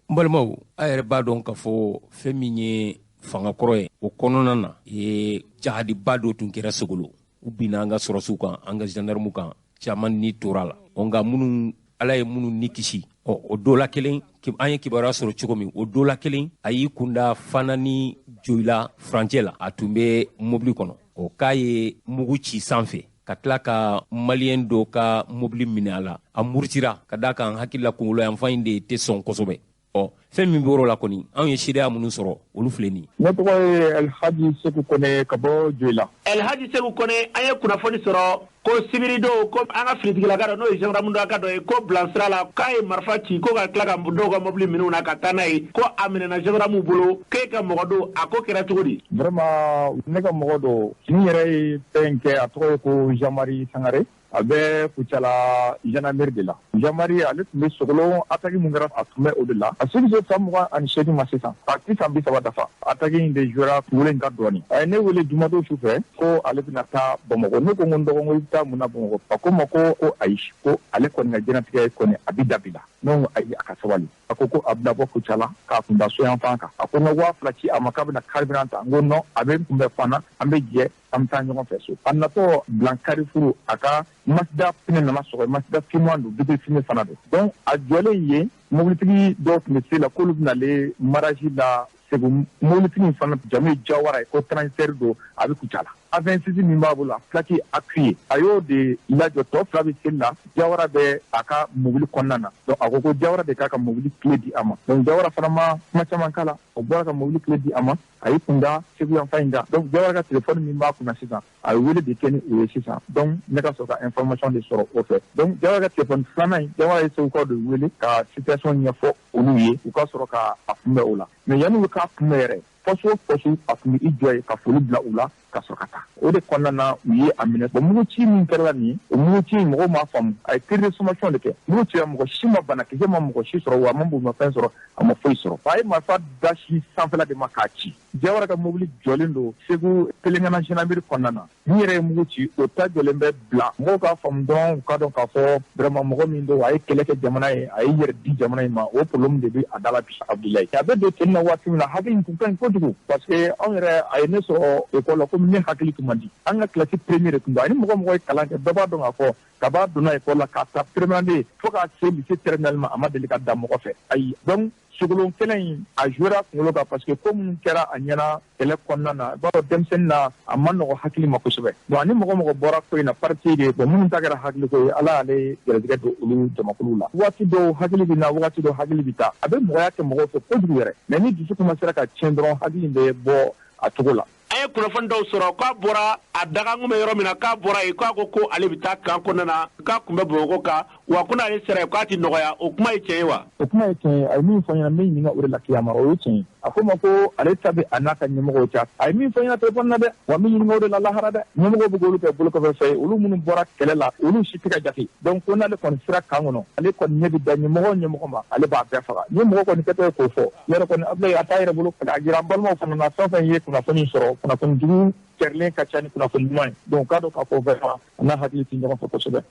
N balimaw, a yɛrɛ b'a dɔn k'a fɔ fɛn min ye fanga kɔrɔ ye, o kɔnɔna na ye jahadiba dɔ tun kɛra Sogolo. U binna an ka sɔrɔsiw kan, an ka gendarmew kan, caman ni tora la. Nka minnu Ala ye minnu ni kisi, ɔ o dɔ la kelen, an ye kibaruya sɔrɔ cogo min, o dɔ la kelen a y'i kunda Fana ni Joyila furancɛ la, a tun bɛ mobili kɔnɔ. O k'a ye mugu ci sanfɛ ka tila ka maliyɛn dɔ ka mobili minɛ a la, a murutira ka d'a kan hakili la kunkolo yanfan in de tɛ sɔn kosɛbɛ. Ɔ fɛn min bɔr'o la kɔni, anw ye seereya minnu sɔrɔ, olu filɛ nin ye. Ne tɔgɔ ye Elhaji Seku Kone ka bɔ Joyila. Elhaji Seku Kone, an ye kunnafoni sɔrɔ ko sibiridon ko an ka finitigilaka dɔ, n'o ye gendarme ka dɔ ye, ko bilansira la k'a ye marifa ci, ko ka tila ka dɔw ka mobili minɛ u na ka taa n'a ye, ko a minɛna gendarme bolo, k'e ka mɔgɔ don, a ko kɛra cogo di? Vraiment ne ka mɔgɔ don, min yɛrɛ ye fɛn kɛ, a tɔgɔ ye ko Jean-Marie Sangare. A bɛ Kucala gendarmerie de la. Jean-Marie ale tun bɛ Sogolon, attaque min kɛra a tun bɛ o de la. A si bɛ se san 28 ma sisan, a ti san 30 dafa. Attaque in de jouera kunkolo in ka dɔɔni. A ye ne wele jumadon su fɛ ko ale bɛna taa Bamakɔ. Ne ko n ko n dɔgɔ, n ko i bɛ taa mun na Bamakɔ? A ko n ma ko ayi, ko ale kɔni ka diɲɛlatigɛ kɔni a bɛ dabila. Ne ko ayi, a ka sabali. A ko ko a bɛna bɔ Kucala k'a kun da so yanfan kan. A ko n ka 2000 ci a ma k'a bɛna carburant ta. N ko non, a bɛ n kunbɛn Fana, an bɛ jɛ, an bɛ taa ɲɔgɔn fɛ so. A natɔ Blanc Carrefour, a ka Mazda pinɛ nana sɔgɔ, Mazda finman don, double fumé fana don. Donc a jɔlen yen, mobilitigi dɔw tun bɛ se la k'olu bɛna ale marage la Segu. Mobilitigi in fana jamu ye Jawara ye, ko transitaire don, a bɛ Kucala. A26 min b'a bolo, a plaque appuyé, a y'o de lajɔ, tɔ fila bɛ seli la, Jawara bɛ a ka mobili kɔnɔna na. Donc a ko ko Jawara de k'a ka mobili clé di a ma. Donc Jawara fana ma kuma caman k'a la, o bɔra ka mobili clé di a ma, a y'i kun da Segu yanfan in kan. Donc Jawara ka téléphone min b'a kunna sisan, a ye wele de kɛ ni o ye sisan. Donc ne ka sɔrɔ ka information de sɔrɔ o fɛ. Donc Jawara ka téléphone filanan in, Jawara ye Segukaw de wele ka situation ɲɛfɔ olu ye, u ka sɔrɔ ka a kunbɛn o la. Mais yanni u k'a kunbɛn yɛrɛ, poste o poste a tun bɛ i jɔ yen ka foli bila u la, ka ka sɔrɔ ka taa. O de kɔnɔna na u ye a minɛ. Bon, muguci min kɛra nin, o muguci mɔgɔw m'a faamu, a ye tir de sommation de kɛ. Mugu cira, mɔgɔ si ma banakisɛ ma mɔgɔ si sɔrɔ, wa a ma bolimafɛn sɔrɔ, a ma foyi sɔrɔ. A ye marifa da si sanfɛla de ma k'a ci. Jawara ka mobili jɔlen don Segu Telengana gendarmerie kɔnɔna na. Min yɛrɛ ye mugu ci, o ta jɔlen bɛ bila. Mɔgɔw k'a faamu dɔrɔn, u k'a dɔn k'a fɔ vraiment mɔgɔ min don, a ye kɛlɛ kɛ jamana ye, a ye yɛrɛ di jamana in ma. O problème de bɛ a da la bi. Abdoulaye, a bɛ don ten na waati min na, hakili tun ka ɲi kojugu, parce que anw yɛrɛ, a ye ne sɔrɔ école la, komi ne hakili tun man di. An ka classe premier de tun don. Ani mɔgɔ mɔgɔ ye kalan kɛ, bɛɛ b'a dɔn k'a fɔ kaba donna école la k'a ta première année fo k'a se lycée terminale ma, a ma deli ka da mɔgɔ fɛ, ayi. Donc sogolon kɛlɛ in, a jouera kunkolo kan, parce que ko minnu kɛra a ɲɛna kɛlɛ kɔnɔna na, i b'a dɔn denmisɛnnin na, a ma nɔgɔ hakili ma kosɛbɛ. Bon, ani mɔgɔ mɔgɔ bɔra ko in na, parti de. Bon, minnu ta kɛra hakili ko ye, Ala y'ale garijɛgɛ don olu jamakulu la. Waati dɔw hakili bɛ na, waati dɔw hakili bɛ taa. A bɛ mɔgɔya kɛ mɔgɔw fɛ kojugu yɛrɛ, mais ni dusu commencera ka tiɲɛ dɔrɔn, hakili bɛ bɔ a cogo la. An ye kunnafoni dɔw sɔrɔ k'a bɔra a dagankun bɛ yɔrɔ min na, k'a bɔra yen, k'a ko ko ale bɛ taa kan kɔnɔna na, k'a kun bɛ Bamakɔ kan, wa ko n'ale sera yen k'a tɛ nɔgɔya. O kuma ye tiɲɛ ye wa? O kuma ye tiɲɛ ye. A ye min fɔ n ɲɛna, n bɛ ɲininka o de la kiyama, o ye tiɲɛ ye. A ko ma ko ale ta bɛ a n'a ka ɲɛmɔgɔw cɛ. A ye min fɔ n ɲɛna téléphone na dɛ, wa n bɛ ɲininka o de la lahara dɛ. Ɲɛmɔgɔw bɛ k'olu kɛ bolokɔfɛ fɛn ye, olu minnu bɔra kɛlɛ la, olu si tɛ ka jate. Donc ko n'ale kɔni sera kan kɔnɔ, ale kɔni ɲɛ bɛ da ɲɛmɔgɔ o ɲɛmɔgɔ ma, ale b'a bɛɛ faga. Ni mɔgɔ kɔni kɛtɔ ye k'o fɔ yɛrɛ kɔni, Abdoulaye, a t'a yɛrɛ bolo. A jira an balimaw fana na, fɛn o fɛn ye kunnafoni sɔrɔ, kunnafoni jugu cɛrilen ka ca ni kunnafoni ɲuman ye. Donc k'a dɔn k'a fɔ vraiment a n'a hakili tɛ ɲɔgɔn fɛ kosɛbɛ.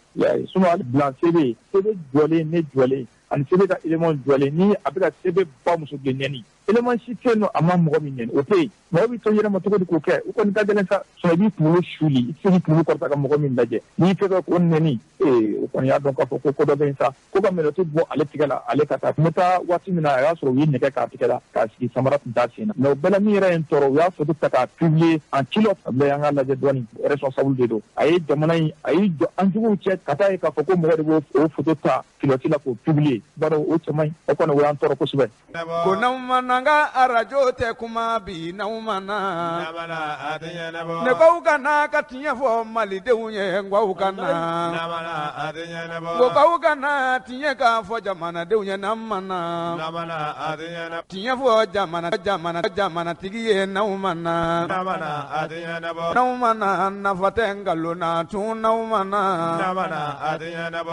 Sinon hali bilan CB, CB jɔlen, ne jɔlen ani CB ka élément jɔlen, ni a bɛ ka CB ba muso de nɛni, élément si tɛ yen nɔ a ma mɔgɔ min nɛni, o tɛ yen. Mɔgɔ b'i to yɛrɛ ma cogo di k'o kɛ? O kɔni ka gɛlɛn sa. Sinon i b'i kunkolo suli, i tɛ se k'i kunkolo kɔrɔta ka mɔgɔ min lajɛ, n'i tɛ k'o nɛni, ee, o kɔni y'a dɔn k'a fɔ ko ko dɔ bɛ yen sa. Ko ka menottes bɔ ale tigɛ la, ale ka taa. N bɛ taa waati min na, a y'a sɔrɔ u ye nɛgɛ k'a tigɛ la k'a sigi, samara tun t'a sen na. Mais o bɛɛ la, min yɛrɛ ye n tɔɔrɔ, u y'a photo ta k'a publier en culotte. Abdoulaye, an k'a lajɛ dɔɔni, responsable de don. A ye jamana in, a y'i jɔ an juguw cɛ, ka taa ye k'a fɔ ko mɔgɔ de b'o o photo ta culotte la k'o publier. I b'a dɔn o cɛ man ɲi, o kɔni o y'an tɔɔrɔ kosɛbɛ. Ko n'aw ma na ka arajo tɛ kuma bi, n'aw ma na ne k'aw ka na ka tiɲɛ fɔ malidenw ye, n k'aw ka na, ko k'aw ka na tiɲɛ k'a fɔ jamanadenw ye, n'an ma na tiɲɛ fɔ jamana jamana jamanatigi ye, n'aw ma na, n'aw ma na, nafa tɛ nkalon na tun, n'aw ma na,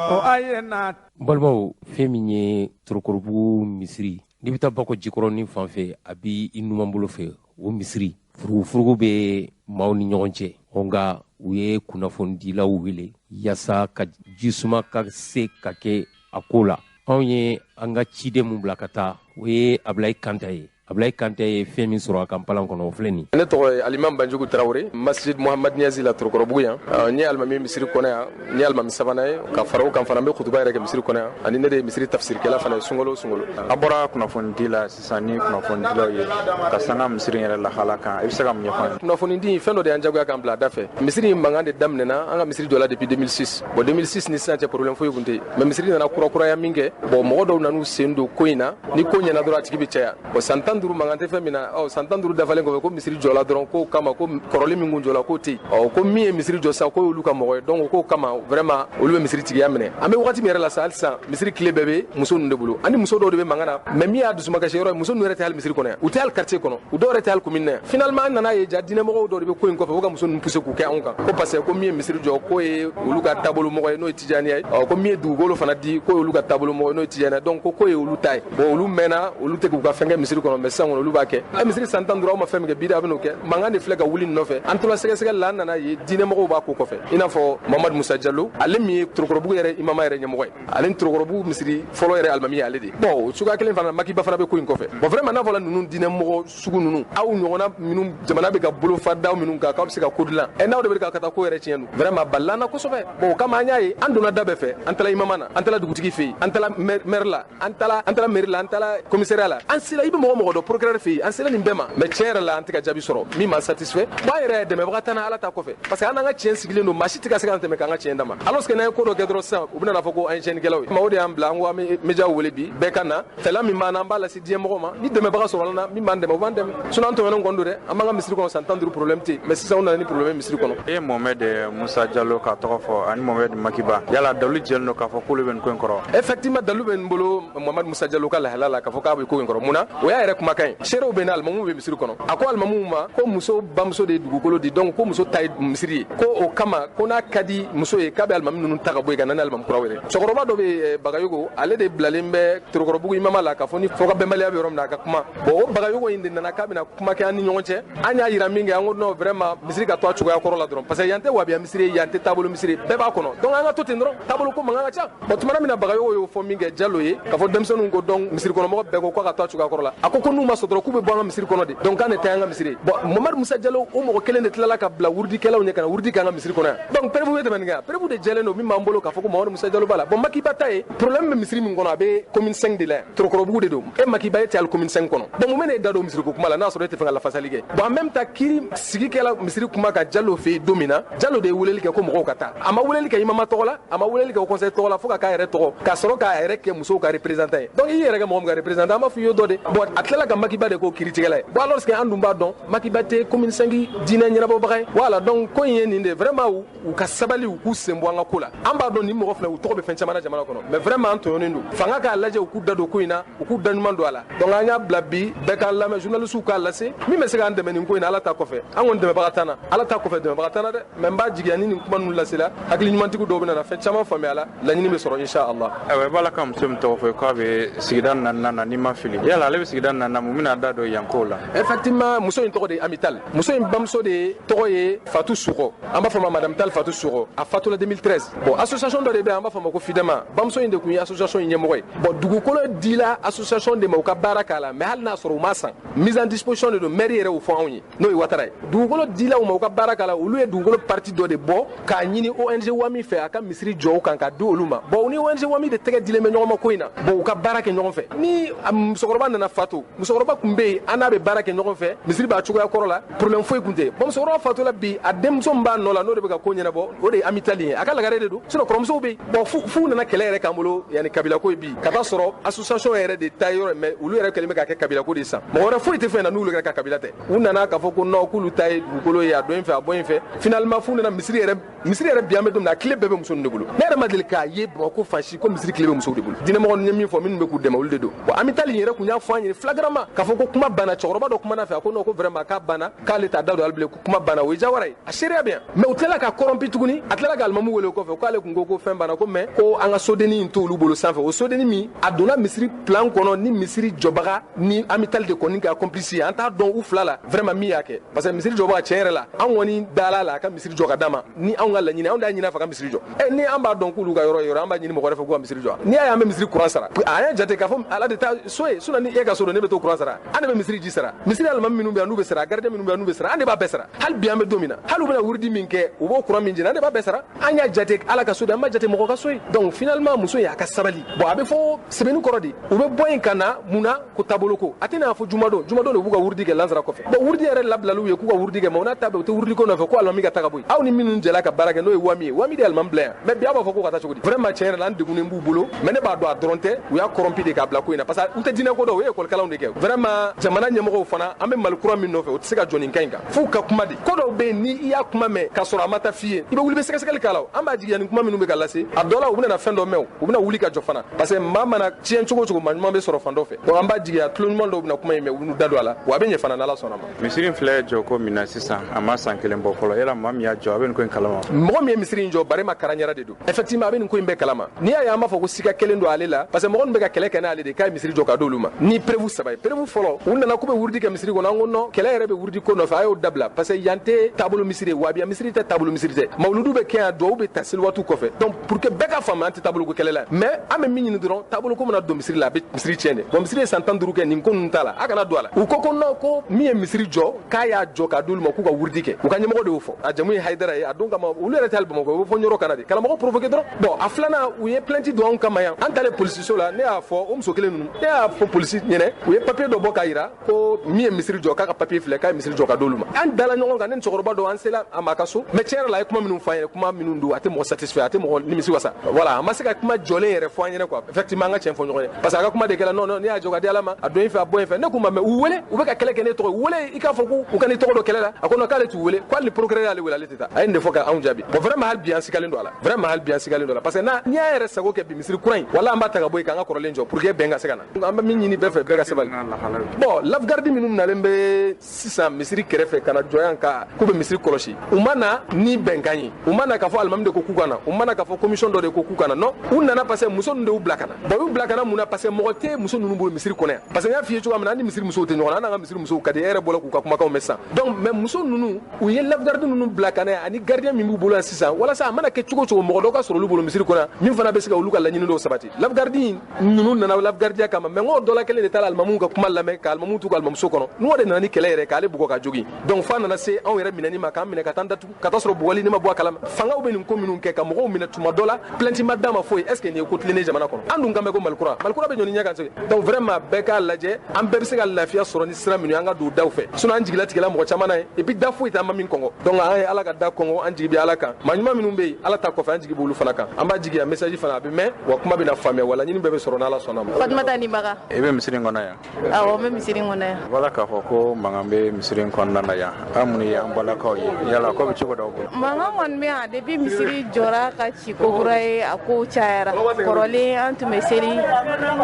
o a ye na. N balimaw, fɛn min ye Torokorobugu misiri, n'i bɛ taa Bakɔ Jikɔrɔni fan fɛ, a b'i i numan bolo fɛ, o misiri furugufurugu bɛ maaw ni ɲɔgɔn cɛ. Nka u ye kunnafonidilaw wele yaasa ka jisuma ka se ka kɛ a ko la. Anw ye an ka ciden mun bila ka taa, o ye Abulayi Kanta ye. Abulayi Kante ye fɛn min sɔrɔ a ka npalan kɔnɔ, o filɛ nin. Ne tɔgɔ ye Alimam Banjugu Tarawele, Masjid Muhammad Niazi la Torokɔrɔbugu yan. N ye alimami misiri kɔnɔ yan, n ye alimami sabanan ye ka fara o kan fana, n bɛ kutuba yɛrɛ kɛ misiri kɔnɔ yan, ani ne de ye misiri tafsirikɛla fana ye sunkalo o sunkalo. An bɔra kunnafonidi la sisan ni kunnafonidilaw ye ka sanga misiri yɛrɛ lahala kan, i bɛ se ka mun ɲɛfɔ an ye? Kunnafonidi, fɛn dɔ de y'an jagoya k'an bila a da fɛ. Misiri in mankan de daminɛna. An ka misiri jɔla depuis 2006. Bon, 2006 ni sisan cɛ, problème foyi tun tɛ yen, mais misiri nana kurakuraya min kɛ, bon, mɔgɔ dɔw nan'u sen don ko in na. Ni ko ɲɛna dɔrɔn, a tigi bɛ caya. Bon, san 15 mankan tɛ fɛn min na. Ɔ, san 15 dafalen kɔfɛ, ko misiri jɔla dɔrɔn, k'o kama ko kɔrɔlen min kun jɔla, k'o tɛ yen. Ɔ, ko min ye misiri jɔ sisan, k'o y'olu ka mɔgɔ ye. Donc k'o kama vraiment olu bɛ misiri tigiya minɛ. An bɛ wagati min yɛrɛ la sa, hali sisan misiri clé bɛɛ bɛ muso ninnu de bolo, ani muso dɔw de bɛ mankan na. Mais min y'a dusumakasi yɔrɔ ye, muso ninnu yɛrɛ tɛ hali misiri kɔnɔ yan, u tɛ hali quartier kɔnɔ, u dɔw yɛrɛ tɛ hali commune na yan. Finalement, an nana ye ja diinɛmɔgɔw dɔw de bɛ ko in kɔfɛ, u ka muso ninnu pousser k'u kɛ anw kan, ko parce que ko min ye misiri jɔ, k'o ye olu ka taabolo mɔgɔ ye, n'o ye Tijaniya ye. Ɔ, ko min ye dugukolo fana di, k'o ye olu ka taabolo mɔgɔ ye, n'o ye Tijaniya. Donc ko k'o ye olu ta ye. Bon, olu mɛnna, olu tɛ k'u ka fɛn kɛ misiri kɔnɔ, mais sisan kɔni olu b'a kɛ. Ɛ, misiri san 15, aw ma fɛn min kɛ, bi de a bɛ n'o kɛ. Mankan de filɛ ka wuli nin nɔfɛ. An tora sɛgɛsɛgɛli la, an nana ye diinɛmɔgɔw b'a ko kɔfɛ, i n'a fɔ Mamadu Musa Jalo, ale min ye Torokɔrɔbugu yɛrɛ imama yɛrɛ ɲɛmɔgɔ ye, ale ni Torokɔrɔbugu misiri fɔlɔ yɛrɛ alimami ye ale de. Bon, o cogoya kelen fana, Makiba fana bɛ ko in kɔfɛ. Bon, vraiment, n'a fɔra ninnu diinɛmɔgɔ sugu ninnu, aw ɲɔgɔnna minnu jamana bɛ ka bolofa daw minnu kan, k'aw bɛ se ka ko dilan, ɛ, n'aw de bɛ ka taa ko yɛrɛ tiɲɛ don, vraiment balila na kosɛbɛ. Bon, o kama an y'a ye, an donna da bɛɛ fɛ. An taara imama na, an taara dugutigi fɛ yen, an taara maire la, an taara mairie la, an taara commissariat la, an sera i bɛ mɔgɔ mɔgɔ dɔn procureur fɛ yen, an sera nin bɛɛ ma. Mais tiɲɛ yɛrɛ la, an tɛ ka jaabi sɔrɔ min m'an satisfait. Bon, an yɛrɛ ye dɛmɛbaga t'an na Ala ta kɔfɛ, parce que an n'an ka tiɲɛ sigilen don, maa si tɛ ka se k'an tɛmɛ k'an ka tiɲɛ d'a ma. Alors que n'an ye ko dɔ kɛ dɔrɔn sisan, u bɛna fɔ ko an ye tiɲɛnikɛlaw ye. O de y'an bila an ko an bɛ médiaw wele bi, bɛɛ ka na. Fɛla min b'an na, an b'a lase diɲɛ mɔgɔ ma. Ni dɛmɛbaga sɔrɔla na min b'an dɛmɛ, o b'an dɛmɛ. Sinon an tɔɲɔnen kɔni don dɛ. An b'an ka misiri kɔnɔ san 15, problème tɛ yen, mais sisan u nana ni problème ye misiri kɔnɔ. E ye Mohamed Musa Jalo ka tɔgɔ fɔ ani Mohamed Makiba, yala dalu jɛlen don k'a fɔ k'olu bɛ nin ko in kɔrɔ? Effectivement, dalu bɛ n bolo Mohamed Musa Jalo ka lahala la k'a fɔ k'a bɛ ko in kɔrɔ. Mun na? O y'a yɛrɛ kumakan ye. Seerew bɛ na, alimamuw bɛ misiri kɔnɔ. A ko alimamuw ma ko muso bamuso de ye dugukolo di, donc ko muso ta ye misiri ye, ko o kama ko n'a ka di muso ye k'a bɛ alimami ninnu ta ka bɔ yen ka na ni alimami kura wɛrɛ. Cɛkɔrɔba dɔ bɛ Bagayogo, ale de bilalen bɛ Torokɔrɔbugu imama la k'a fɔ ni fɔkabɛnbaliya bɛ yɔrɔ min na a ka kuma. Bon, o Bagayogo in de nana k'a bɛna kuma kɛ an ni ɲɔgɔn cɛ. An y'a yira min kɛ, an ko non, vraiment misiri ka to a cogoya kɔrɔ la dɔrɔn, parce que yan tɛ wabiya misiri ye, yan tɛ taabolo misiri, bɛɛ b'a kɔnɔ, donc an ka to ten dɔrɔn, taabolo ko mankan ka ca. Bon, tumana min na Bagayogo y'o fɔ min kɛ Jalo ye k'a fɔ denmisɛnninw ko, donc misiri kɔnɔmɔgɔ bɛɛ ko k'a ka to a cogoya kɔrɔ la. A ko ko n'u ma sɔn dɔrɔn k'u bɛ bɔ an ka misiri kɔnɔ de, donc k'an de ta y'an ka misiri ye. Bon, Mamadu Musa Jalo, o mɔgɔ kelen de tilala ka bila wurudikɛlaw ɲɛ ka na wurudi kɛ an ka misiri kɔnɔ yan. Donc preuve bɛ tɛmɛ nin kan, preuve de jɛlen don min b'an bolo k'a fɔ ko Mamadu Musa Jalo b'a la. Bon, Makiba ta ye problème bɛ misiri min kɔnɔ, a bɛ commune 5 de la yan, Torokɔrɔbugu de don. E Makiba, e tɛ hali commune 5 kɔnɔ, donc mun bɛ ne da don misiri ko kuma la n'a sɔrɔ e tɛ fɛ ka lafasali kɛ? Bon, en même temps kiiri sigi kɛla misiri kuma kan Jalo fɛ yen don min na, Jalo de ye weleli kɛ ko mɔgɔw ka taa. A ma weleli kɛ imama tɔgɔ la, a ma weleli kɛ conseil tɔgɔ la, fo ka k'a yɛrɛ tɔgɔ ka sɔrɔ k'a yɛrɛ kɛ musow ka représentant ye. Donc i yɛrɛ kɛ mɔgɔ min ka représentant, an b'a fɔ i ye dɔ de. Bon, a tilala ka Makiba de k'o kiiritigɛla ye. Bon, alors que an dun b'a dɔn Makiba tɛ commune 5 diinɛ ɲɛnabɔbaga ye. Voilà, donc ko in ye nin de, vraiment u ka sabali, u k'u sen bɔ an ka ko la. An b'a dɔn nin mɔgɔ filɛ, u tɔgɔ bɛ fɛn caman na jamana kɔnɔ, mais vraiment an tɔɲɔnen don. Fanga k'a lajɛ, u k'u da don ko in na, u k'u da ɲuman don a la. Donc an y'a bila bi, bɛɛ k'an lamɛn, journalistes k'a lase. Min bɛ se k'an dɛmɛ nin ko in na, Ala ta kɔfɛ, an kɔni dɛmɛbaga t'an na, Ala ta kɔfɛ dɛmɛbaga t'an na dɛ. Mais n b'a jigiya ni nin kuma ninnu lasela, hakili ɲumantigiw dɔw bɛ na fɛn caman faamuya a la, laɲini bɛ sɔrɔ inshallah. Ayiwa, i b'a la ka muso min tɔgɔ fɔ k'a bɛ sigida naaninan na, n'i ma fili, yala ale bɛ sigida naaninan, mun bɛna da don yan kow la? Effectivement, muso in tɔgɔ de ye Amital. Muso in bamuso de tɔgɔ ye Fatou Sogo, an b'a fɔ ma Madame Tal Fatou Sogo. A fatula 2013. Bon, association dɔ de bɛ yen, an b'a fɔ ma ko Fidema. Bamuso in de tun ye association in ɲɛmɔgɔ ye. Bon, dugukolo dila association de ma u ka baara k'a la, mais hali n'a sɔrɔ u ma san, mise en disposition de don. Maire yɛrɛ y'o fɔ anw ye, n'o ye Watara ye. Dugukolo dila u ma u ka baara k'a la, olu ye dugukolo partie dɔ de bɔ k'a ɲini ONG Wami fɛ a ka misiri jɔ o kan k'a di olu ma. Bon, ni ONG Wami de tɛgɛ dilen bɛ ɲɔgɔn ma ko in na, bon, u ka baara kɛ ɲɔgɔn fɛ. Ni musokɔrɔba nana fatu, musokɔrɔba tun bɛ yen, an n'a bɛ baara kɛ ɲɔgɔn fɛ, misiri b'a cogoya kɔrɔ la, problème foyi tun tɛ. Bon, musokɔrɔba fatula bi, a denmuso min b'a nɔ la, n'o de bɛ ka ko ɲɛnabɔ, o de ye Amital ye, a ka lagare de don, sinon kɔrɔmusow bɛ yen. Bon, f'u nana kɛlɛ yɛrɛ k'an bolo yanni kabilako ye bi, ka taa sɔrɔ association yɛrɛ de ta yɔrɔ, mais olu yɛrɛ kɛlen bɛ k'a kɛ kabilako de sisan. Mɔgɔ wɛrɛ foyi tɛ fɛn na n'olu yɛrɛ ka kabila tɛ. U nana k'a fɔ ko non, k'olu ta ye dugukolo ye, a don in fɛ, a bɔ in fɛ. Finalement f'u nana misiri yɛrɛ, misiri yɛrɛ bi an bɛ don min na, a clé bɛɛ bɛ muso ninnu de bolo. Ne yɛrɛ ma deli k'a ye Bamakɔ fan si ko misiri clé bɛ musow de bolo. Diinɛmɔgɔ ye min fɔ, minnu bɛ k'u dɛmɛ, olu de don. Bon, Amital yɛrɛ kun y'a fɔ an ye flagramment k'a fɔ ko kuma banna. Cɛkɔrɔba dɔ kumana fɛ, a ko non, ko vraiment k'a banna, k'ale t'a da don hali bilen, ko kuma banna. O ye jawara ye, a seereya bɛ yan. Mais u tilala ka corrompu tuguni, a tilala ka alimamu wele o kɔfɛ k'ale kun ko ko fɛn banna, ko mais ko an ka sodennin in t'olu bolo sanfɛ. O sodennin min a donna misiri plan kɔnɔ, ni misiri jɔbaga ni Amital de kɔni ka complice ye, an t'a dɔn u fila la vraiment min y'a kɛ, parce que misiri jɔbaga, tiɲɛ yɛrɛ la, an kɔni dala la a ka misiri jɔ ka d'a ma. Ni anw ka laɲini, anw de y'a ɲini a fɛ ka misiri jɔ. Ɛ, ni an b'a dɔn k'olu ka yɔrɔ yɔrɔ, an b'a ɲini mɔgɔ wɛrɛ fɛ k'u ka misiri jɔ. N'i y'a ye an bɛ misiri courant sara, a y'a jate k'a fɔ Ala de ta so ye, sinon ni e ka so don, ne bɛ to courant sara. An de bɛ misiri ji sara, misiri alimami minnu bɛ yan n'u bɛ sara, gardien minnu bɛ yan n'u bɛ sara, an de b'a bɛɛ sara. Hali bi an bɛ don min na, hali u bɛna wurudi min kɛ, u b'o courant min jeni, an de b'a bɛɛ sara. An y'a jate Ala ka so de, an b'a jate mɔgɔ ka so ye. Donc finalement muso in, a ka sabali. Bon, a bɛ fɔ sɛbɛnni kɔrɔ de, u bɛ bɔ yen ka na mun na ko taabolo ko a tɛna fɔ jumadon, jumadon de b'u ka wurudi kɛ lansara kɔfɛ. Bon, wurudi yɛrɛ labilaliw ye k'u ka wurudi kɛ, mais o n'a ta bɛɛ, u tɛ wurudi ko nɔfɛ ko alimami ka taga bɔ yen. Aw ni minnu jɛla ka baara kɛ, n'o ye Wami ye, Wami de ye alimami bila yan, mais bi aw b'a fɔ ko ka taa cogo di? Vraiment, tiɲɛ yɛrɛ la, an degunnen b'u bolo, mais ne b'a dɔn a dɔrɔn tɛ, u y'a corrompu de k'a bila ko in na, parce que u tɛ diinɛ ko dɔn, u ye école kalanw de kɛ. Vraiment, jamana ɲɛmɔgɔw fana, an bɛ Mali kura min nɔfɛ, o tɛ se ka jɔ nin kan in kan f'u ka kuma de. Ko dɔw bɛ yen, ni i y'a kuma mɛn k'a sɔrɔ a ma taa f'i ye, i bɛ wuli i bɛ sɛgɛsɛgɛli k'a la. An b'a jigiya nin kuma minnu bɛ ka lase, a dɔ la u bɛna fɛn dɔ mɛn, u bɛna wuli ka jɔ fana, parce que maa mana tiɲɛ cogo o cogo, maa ɲuman bɛ sɔrɔ fan dɔ fɛ. Donc an b'a jigiya tulo ɲuman dɔw bɛna kuma in mɛn, u bɛn'u da don a la, wa a bɛ ɲɛ fana n'Ala sɔnna ma. Misiri in filɛ jɔ ko min na sisan, a ma san kelen bɔ fɔlɔ. Yala maa min y'a jɔ, a bɛ nin ko in kalama? Mɔgɔ min ye misiri in jɔ, Barema Karaɲara de don. Effectivement, a bɛ nin ko in bɛɛ kalama. N'i y'a ye an b'a fɔ ko siga kelen don ale la, parce que mɔgɔ min bɛ ka kɛlɛ kɛ n'ale de k'a ye misiri jɔ ka d'olu ma, ni preuve saba ye. Preuve fɔlɔ, u nana k'u bɛ wurudi kɛ misiri kɔnɔ, an ko non, kɛlɛ yɛrɛ bɛ wurudi ko nɔfɛ, a y'o dabila, parce que yan tɛ taabolo misiri ye, wabiya misiri tɛ, taabolo misiri tɛ. Mawuludu bɛ kɛ yan, duwawu bɛ ta seliwaatiw kɔfɛ. Donc pour que bɛɛ ka faamu, an tɛ taabolo ko kɛlɛ la, mais an bɛ min ɲini dɔrɔn, taabolo ko mana don misiri la, a bɛ misiri tiɲɛ de. Bon, misiri ye san 15 kɛ nin ko ninnu t'a la, a kana don a la. U ko ko non, ko min ye misiri jɔ, k'a y'a jɔ k'a d'olu ma k'u ka wurudi kɛ, u ka ɲɛmɔgɔ de y'o fɔ, a jamu ye Hayidara ye. A don kama olu yɛrɛ tɛ hali Bamakɔ, u bɛ fɔ Ɲɔrɔ kana de karamɔgɔ provoqué dɔrɔn. Bon, a filanan, u ye plainte don anw kama yan. An taalen polisiso la, ne y'a fɔ o muso kelen ninnu, ne y'a fɔ polisi ɲɛnɛ, u ye papier dɔ bɔ k'a yira ko min ye misiri jɔ, k'a ka papier filɛ, k'a ye misiri jɔ ka d'olu ma. An dala ɲɔgɔn kan, ne ni cɛkɔrɔba dɔ, an sela a ma ka so, mais tiɲɛ yɛrɛ la, a ye kuma minnu fɔ an ye, kuma minnu don, a tɛ mɔgɔ satisfait, a tɛ mɔgɔ nimisi wasa. Voilà, a ma se ka kuma jɔlen yɛrɛ fɔ an ɲɛnɛ quoi. Effectivement, an ka tiɲɛ fɔ ɲɔgɔn ye, parce que a ka kuma de kɛla non non, ne y'a jɔ ka di Ala ma, a don in fɛ, a bɔ in fɛ. Ne k'u ma, mais u wele, u bɛ ka kɛlɛ kɛ ne tɔgɔ ye, u wele i k'a fɔ k'u u ka ni tɔgɔ dɔ kɛlɛ la. A ko non, k'ale t'u wele, ko hali ni procureur y'ale wele, ale tɛ taa. A ye nin de fɔ ka anw jaabi. Bon, vraiment, hali bi an sigalen don a la, vraiment hali bi an sigalen don a la, parce que n'a n'i y'a yɛrɛ sago kɛ bi, misiri kura in, wala an b'a ta ka bɔ yen k'an ka kɔrɔlen jɔ pour que bɛn ka se ka na. An bɛ min ɲini bɛɛ fɛ, bɛɛ ka sabali. n'a lahala ye. Bon, lafgarde minnu nalen bɛ sisan misiri kɛrɛfɛ ka na jɔ yan ka k'u bɛ misiri kɔlɔsi, u ma na ni bɛnkan ye, u ma na k'a fɔ alimami de ko k'u ka na, u ma na k'a fɔ commission dɔ de ko k'u ka na. Non, u nana parce que muso ninnu de y'u bila ka na. Bon, u y'u bila ka na mun na? Parce que mɔgɔ tɛ muso ninnu bolo misiri kɔnɔ yan. Parce que n y'a f'i ye cogoya min na, an ni misiri musow tɛ ɲɔgɔn na, an n'an ka misiri musow ka di, e yɛrɛ bɔra k'u ka kumakanw mɛn sisan. Donc mais muso ninnu, u ye lafgarde ninnu bila ka na yan ani gardien min b'u bolo yan sisan, walasa a mana kɛ cogo o cogo, mɔgɔ dɔ ka sɔrɔ olu bolo misiri kɔnɔ yan min fana bɛ se ka olu ka laɲini dɔw sabati. Lafgarde ninnu nana lafgardiya kama, mais n k'o dɔ la kelen de taara alimamuw ka kuma lamɛn ka alimamuw t'u ka alimamuso kɔnɔ, n'o de nana ni kɛlɛ yɛrɛ k'ale bugɔ ka jogin. Donc f'a nana se anw yɛrɛ minɛni ma, k'an minɛ ka taa datugu, ka taa sɔrɔ bugɔli ne ma bɔ a kalama. Fangaw bɛ nin ko minnu kɛ ka mɔgɔw minɛ tuma dɔ la, plainte ma d'a ma foyi. Est ce que nin ye ko tilennen jamana kɔnɔ? An dun kan bɛ ko Malikura, Malikura bɛ ɲɔni ɲɛ kan segi. Donc vraiment bɛɛ k'a lajɛ, an bɛɛ bɛ se ka lafiya sɔrɔ ni sira minnu ye, an ka don daw fɛ, sinon an jigilatigɛla mɔgɔ caman na ye, et puis da foyi tɛ an ma min kɔngɔ. Donc an ye Ala ka da kɔngɔ, an jigi bɛ Ala kan. Maa ɲuman minnu bɛ yen, Ala ta kɔfɛ, an jigi b'olu fana kan. An b'a jigiya message fana a bɛ mɛn, wa kuma bɛna faamuya, wa laɲini bɛɛ bɛ sɔrɔ n'Ala sɔnna ma. Fatumata Nibaga. I bɛ misiri in kɔnɔ yan? Awɔ, n bɛ misiri in kɔnɔ yan. Wala k'a fɔ ko mankan bɛ misiri in kɔnɔna na yan, an minnu ye an balakaw ye, yala ko bɛ cogo d'aw bolo? Mankan kɔni bɛ yan depuis misiri jɔra ka ci ko kura ye, a ko cayara. Kɔrɔlen an tun bɛ seli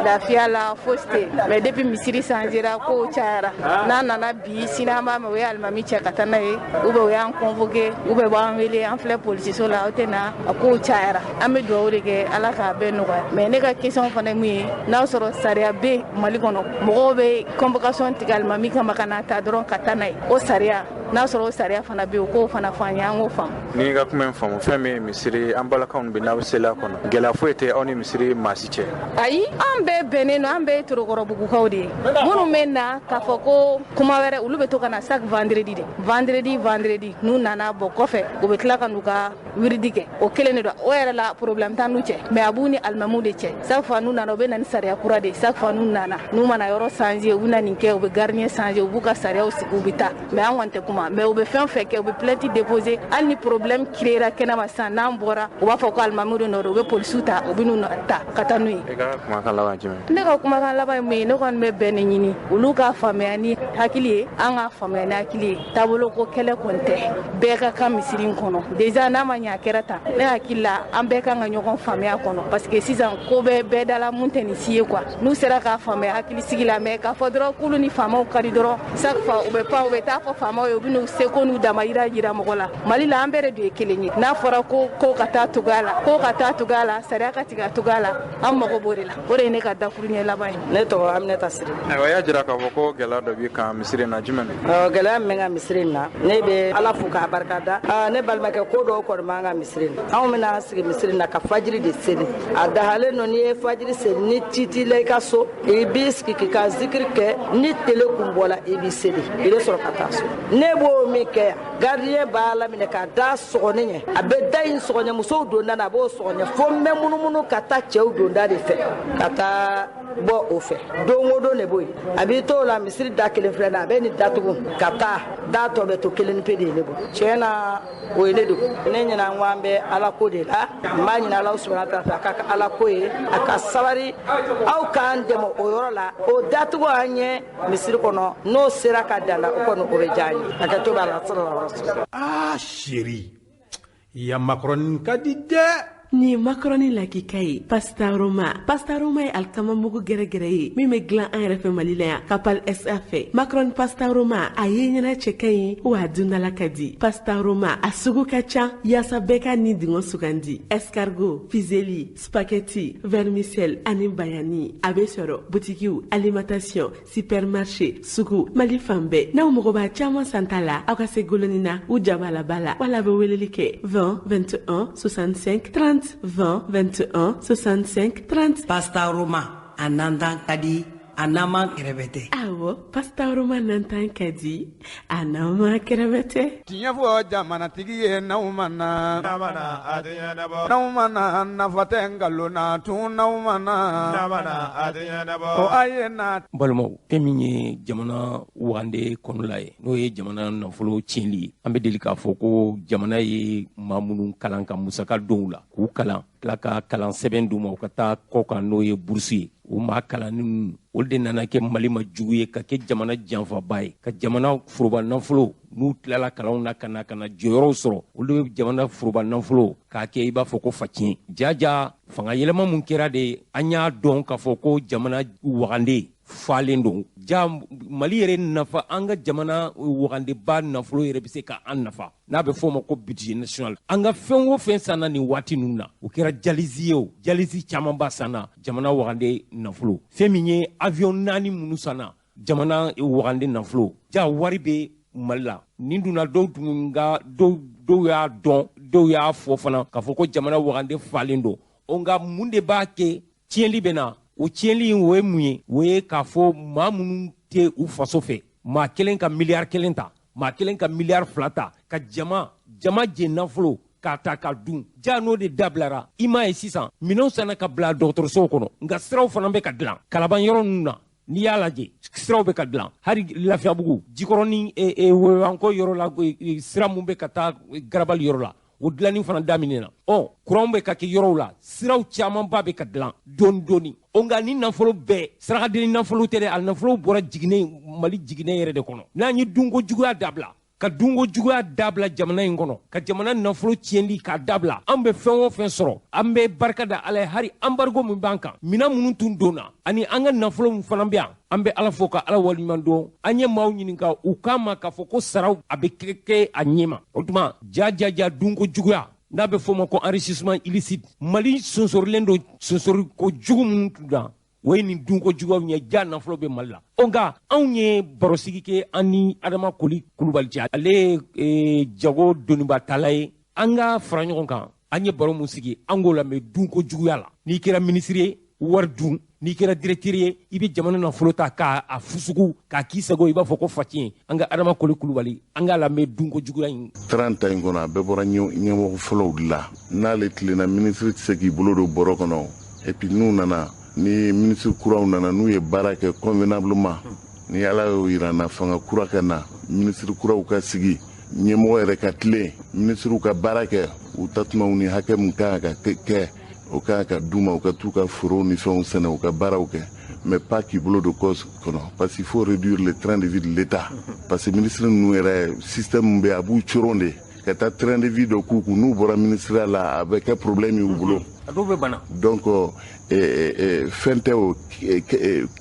lafiya la, fosi tɛ, mais depuis misiri changera, ko cayara. N'a nana bi, sini an b'a mɛn u ye alimami cɛ ka taa n'a ye, ou bien u y'an convoqué, ou bien u b'an wele an filɛ polisiso la, aw tɛ na. A ko cayara. An bɛ dugawu de kɛ Ala k'a bɛɛ nɔgɔya. Mais ne ka question fana ye mun ye, n'a sɔrɔ sariya bɛ Mali kɔnɔ, mɔgɔw bɛ convocation tigɛ alimami kama ka n'a ta dɔrɔn ka taa n'a ye, o sariya, n'a sɔrɔ o sariya fana bɛ yen, o k'o fana fɔ an ye, an k'o faamu. N'i ka kuma in faamu, fɛn min ye misiri, an balakaw bɛ n'aw sela kɔnɔ, gɛlɛya foyi tɛ aw ni misiri maa si cɛ? Ayi, an bɛɛ bɛnnen don, an bɛɛ ye Torokɔrɔbugukaw de ye. Minnu bɛ na k'a fɔ ko kuma wɛrɛ, olu bɛ to ka na chaque vendredi de, vendredi vendredi, n'u nana bɔ kɔfɛ, u bɛ tila ka n'u ka wiridi kɛ, o kelen de don. O yɛrɛ la problème t'an n'u cɛ, mais a b'u ni alimamuw de cɛ. Chaque fois n'u nana, u bɛ na ni sariya kura de ye. Chaque fois n'u nana, n'u mana yɔrɔ changer, u bɛ na nin kɛ, u bɛ gardien changer, u b'u ka sariyaw sigi, u bɛ taa. Mais an kɔni tɛ kuma, mais u bɛ fɛn fɛn kɛ, u bɛ plainte déposer. Hali ni problème créera kɛnɛma sisan, n'an bɔra, u b'a fɔ ko alimamuw de nɔ don, u bɛ polisiw ta, u bɛ n'u ta ka taa n'u ye. I ka kumakan laban ye jumɛn ye? Ne ka kumakan laban ye mun ye, ne kɔni bɛ bɛn de ɲini, olu k'a faamuya ni hakili ye, an k'a faamuya ni hakili ye. Taabolo ko kɛlɛ kɔni tɛ, bɛɛ ka kan misiri in kɔnɔ. Déjà n'a ma ɲɛ a kɛra tan, ne hakili la an bɛɛ kan ka ɲɔgɔn faamuya kɔnɔ, parce que sisan ko bɛɛ bɛɛ da la mun tɛ nin si ye quoi. N'u sera k'a faamuya hakili sigi la, mais k'a fɔ dɔrɔn k'olu ni faamaw ka di dɔrɔn, chaque fois u bɛ pan, u bɛ taa fɔ faamaw ye, u bɛ n'u seko n'u damayira yira mɔgɔ la. Mali la an bɛɛ de ye kelen ye. N'a fɔra ko ko ka taa togoya la, ko ka taa togoya la, sariya ka tigɛ a togoya la, an mago b'o de la. O de ye ne ka dakuruɲɛ laban ye. Ne tɔgɔ Aminata Siri. Ayiwa, i y'a jira k'a fɔ ko gɛlɛya dɔ b'i kan misiri in na, jumɛn don? Gɛlɛya min bɛ n ka misiri in na, ne bɛ Ala fo k'a barika da. Ne balimakɛ, ko dɔw kɔni b'an ka misiri in na. Anw bɛna sigi misiri in na ka fajiri de seli. A dahalen don, n'i ye fajiri seli, ni ci t'i la i ka so, i b'i sigi k'i ka zikiri kɛ, ni tele kun bɔla i b'i seli, i bɛ sɔrɔ ka taa so. Ne b'o min kɛ yan, gardien b'a laminɛ ka da sɔgɔni ɲɛ, a bɛ da in sɔgɔɲɛ, musow donda na, a b'o sɔgɔɲɛ fo n bɛ munumunu ka taa cɛw donda de fɛ ka taa bɔ o fɛ. Don o don de b'o ye. A b'i t'o la, misiri da kelen filɛ nin ye, a bɛ nin datugu ka taa, da tɔ bɛ to kelen pe de ye ne bolo. Tiɲɛ na, o ye ne degun. Ne ɲinɛ ko an bɛ Ala ko de la, n b'a ɲini Ala subahana taala fɛ a ka kɛ Ala ko ye, a ka sabali, aw k'an dɛmɛ o yɔrɔ la, o datugu an ɲɛ misiri kɔnɔ, n'o sera ka dan na, o kɔni o bɛ diya an ye. Hakɛto b'a la, sallallahu alaihi wasallam. Ah chérie, ya macaroni ka di dɛ. Nin ye macaroni lakika ye, pasta Roma. Pasta Roma ye alikama mugu gɛrɛgɛrɛ ye min bɛ dilan an yɛrɛ fɛ Mali la yan, Kapal SA fɛ. Macaroni pasta Roma, a ye ɲɛna cɛ ka ɲi, wa a dundala ka di. Pasta Roma a sugu ka ca, yaasa bɛɛ ka nin dingɔ sugandi: escargot, fusilli, spaghetti, vermicelle ani bayani. A bɛ sɔrɔ butikiw, alimentation, supermarché, sugu, Mali fan bɛɛ. N'aw mago b'a caman santa la, aw ka se Golonina u jabalaba la, wala bɛ weleli kɛ 20 21 65 30, 20 21 65 30. Pasta Roma, a nantan ka di, a n'an kɛrɛfɛ tɛ. Awɔ, pasta Roma nantan ka di, a n'an kɛrɛfɛ tɛ. Tiɲɛ fɔ jamanatigi ye, n'aw ma na, n'aw ma na, nafa tɛ nkalon na tun, n'aw ma na, ko a ye na. N balimaw, fɛn min ye jamana wagande kɔnɔla ye, n'o ye jamana nafolo tiɲɛli ye, an bɛ deli k'a fɔ ko jamana ye maa minnu kalan ka musaka dɔw la k'u kalan, tila ka kalan sɛbɛn d'u ma u ka taa kɔ kan, n'o ye burusi ye, o maa kalanni olu de nana kɛ Mali ma jugu ye, ka kɛ jamana janfaba ye, ka jamana foroba nafolo, n'u tilala kalanw na ka na jɔyɔrɔw sɔrɔ, olu bɛ jamana foroba nafolo k'a kɛ i b'a fɔ ko faciyɛn. Jaja fanga yɛlɛma mun kɛra de, an y'a dɔn k'a fɔ ko jamana wagande falen don. Ja Mali yɛrɛ nafa, an ka jamana wagandeba nafolo yɛrɛ bɛ se ka an nafa, n'a bɛ fɔ o ma ko budget national. An ka fɛn o fɛn sanna nin waati ninnu na, o kɛra dialyse ye, o dialyse camanba sanna jamana wagande nafolo. Fɛn min ye avion 4 minnu sanna jamana wagande nafolo. Ja wari bɛ Mali la. Nin dunna dɔw tun ka dɔw y'a dɔn, dɔw y'a fɔ fana k'a fɔ ko jamana wagande falen don. O nka mun de b'a kɛ tiɲɛli bɛ na? O tiɲɛli in, o ye mun ye? O ye k'a fɔ maa minnu tɛ u faso fɛ, maa kelen ka miliyari 1 ta, maa kelen ka miliyari 2 ta, ka jama jɛ nafolo k'a ta ka dun. Ja n'o de dabilara, i m'a ye sisan minɛnw sanna ka bila dɔgɔtɔrɔsow kɔnɔ, nka siraw fana bɛ ka dilan Kalaban yɔrɔ ninnu na. N'i y'a lajɛ, siraw bɛ ka dilan hali Lafiyabugu, Jikɔrɔni, Woyanko yɔrɔ la, sira mun bɛ ka taa Garabali yɔrɔ la, o dilanni fana daminɛna. Ɔ kuranw bɛ ka kɛ yɔrɔw la, siraw camanba bɛ ka dilan dɔɔni dɔɔni. O nka ni nafolo bɛɛ sarakaden nafolo tɛ dɛ, a nafolo bɔra jiginɛ, Mali jiginɛ yɛrɛ de kɔnɔ. N'an ye dunko juguya dabila, ka dunko juguya dabila jamana in kɔnɔ, ka jamana nafolo tiɲɛli k'a dabila, an bɛ fɛn o fɛn sɔrɔ, an bɛ barika da Ala ye. Hali embargo min b'an kan, minɛn minnu tun donna ani an ka nafolo min fana bɛ yan, an bɛ Ala fo ka Ala waleɲuman dɔn. An ye maaw ɲininka, u k'an ma k'a fɔ ko saraw a bɛ kɛ a ɲɛ ma. O tuma ja ja ja, dunko juguya n'a bɛ fɔ o ma ko enrichissement illicite, Mali sonsorilen don. Sonsori ko jugu minnu tun na, o ye nin dunko juguyaw ye. Ja nafolo bɛ Mali la. O nka anw ye barosigi kɛ an ni Adama Koli Kulubali cɛ, ale ye jago donibatala ye. An ka fara ɲɔgɔn kan, an ye baro mun sigi, an k'o lamɛn. Dunko juguya la, n'i kɛra minisiri ye, wari dun, n'i kɛra directeur ye, i bɛ jamana nafolo ta k'a fusugu k'a k'i sago, i b'a fɔ ko faciyɛn. An ka Adama Koli Kulubali, an k'a lamɛn dunko juguya in. 30 in kɔnɔ, a bɛɛ bɔra ɲɛmɔgɔ fɔlɔw de la. N'ale tilenna, minisiri tɛ se k'i bolo don bɔrɔ kɔnɔ. Et puis n'u nana, ni minisiri kuraw nana, n'u ye baara kɛ convenablement, ni Ala y'o yira n na, fanga kura ka na, minisiri kuraw ka sigi, ɲɛmɔgɔ yɛrɛ ka tilen, minisiriw ka baara kɛ, u tatumaw ni hakɛ min kan ka kɛ, o kan ka d'u ma, u ka t'u ka forow ni fɛnw sɛnɛ, u ka baaraw kɛ, mais pas k'i bolo don kɔs kɔnɔ, parce qu'il faut réduire le train de vie de l'État. Parce que ministre ninnu yɛrɛ, système min bɛ, a b'u coron de ka taa train de vie dɔ k'u kun. N'u bɔra ministère la, a bɛ kɛ problème y'u bolo. A dɔw bɛ bana. Donc fɛn tɛ o,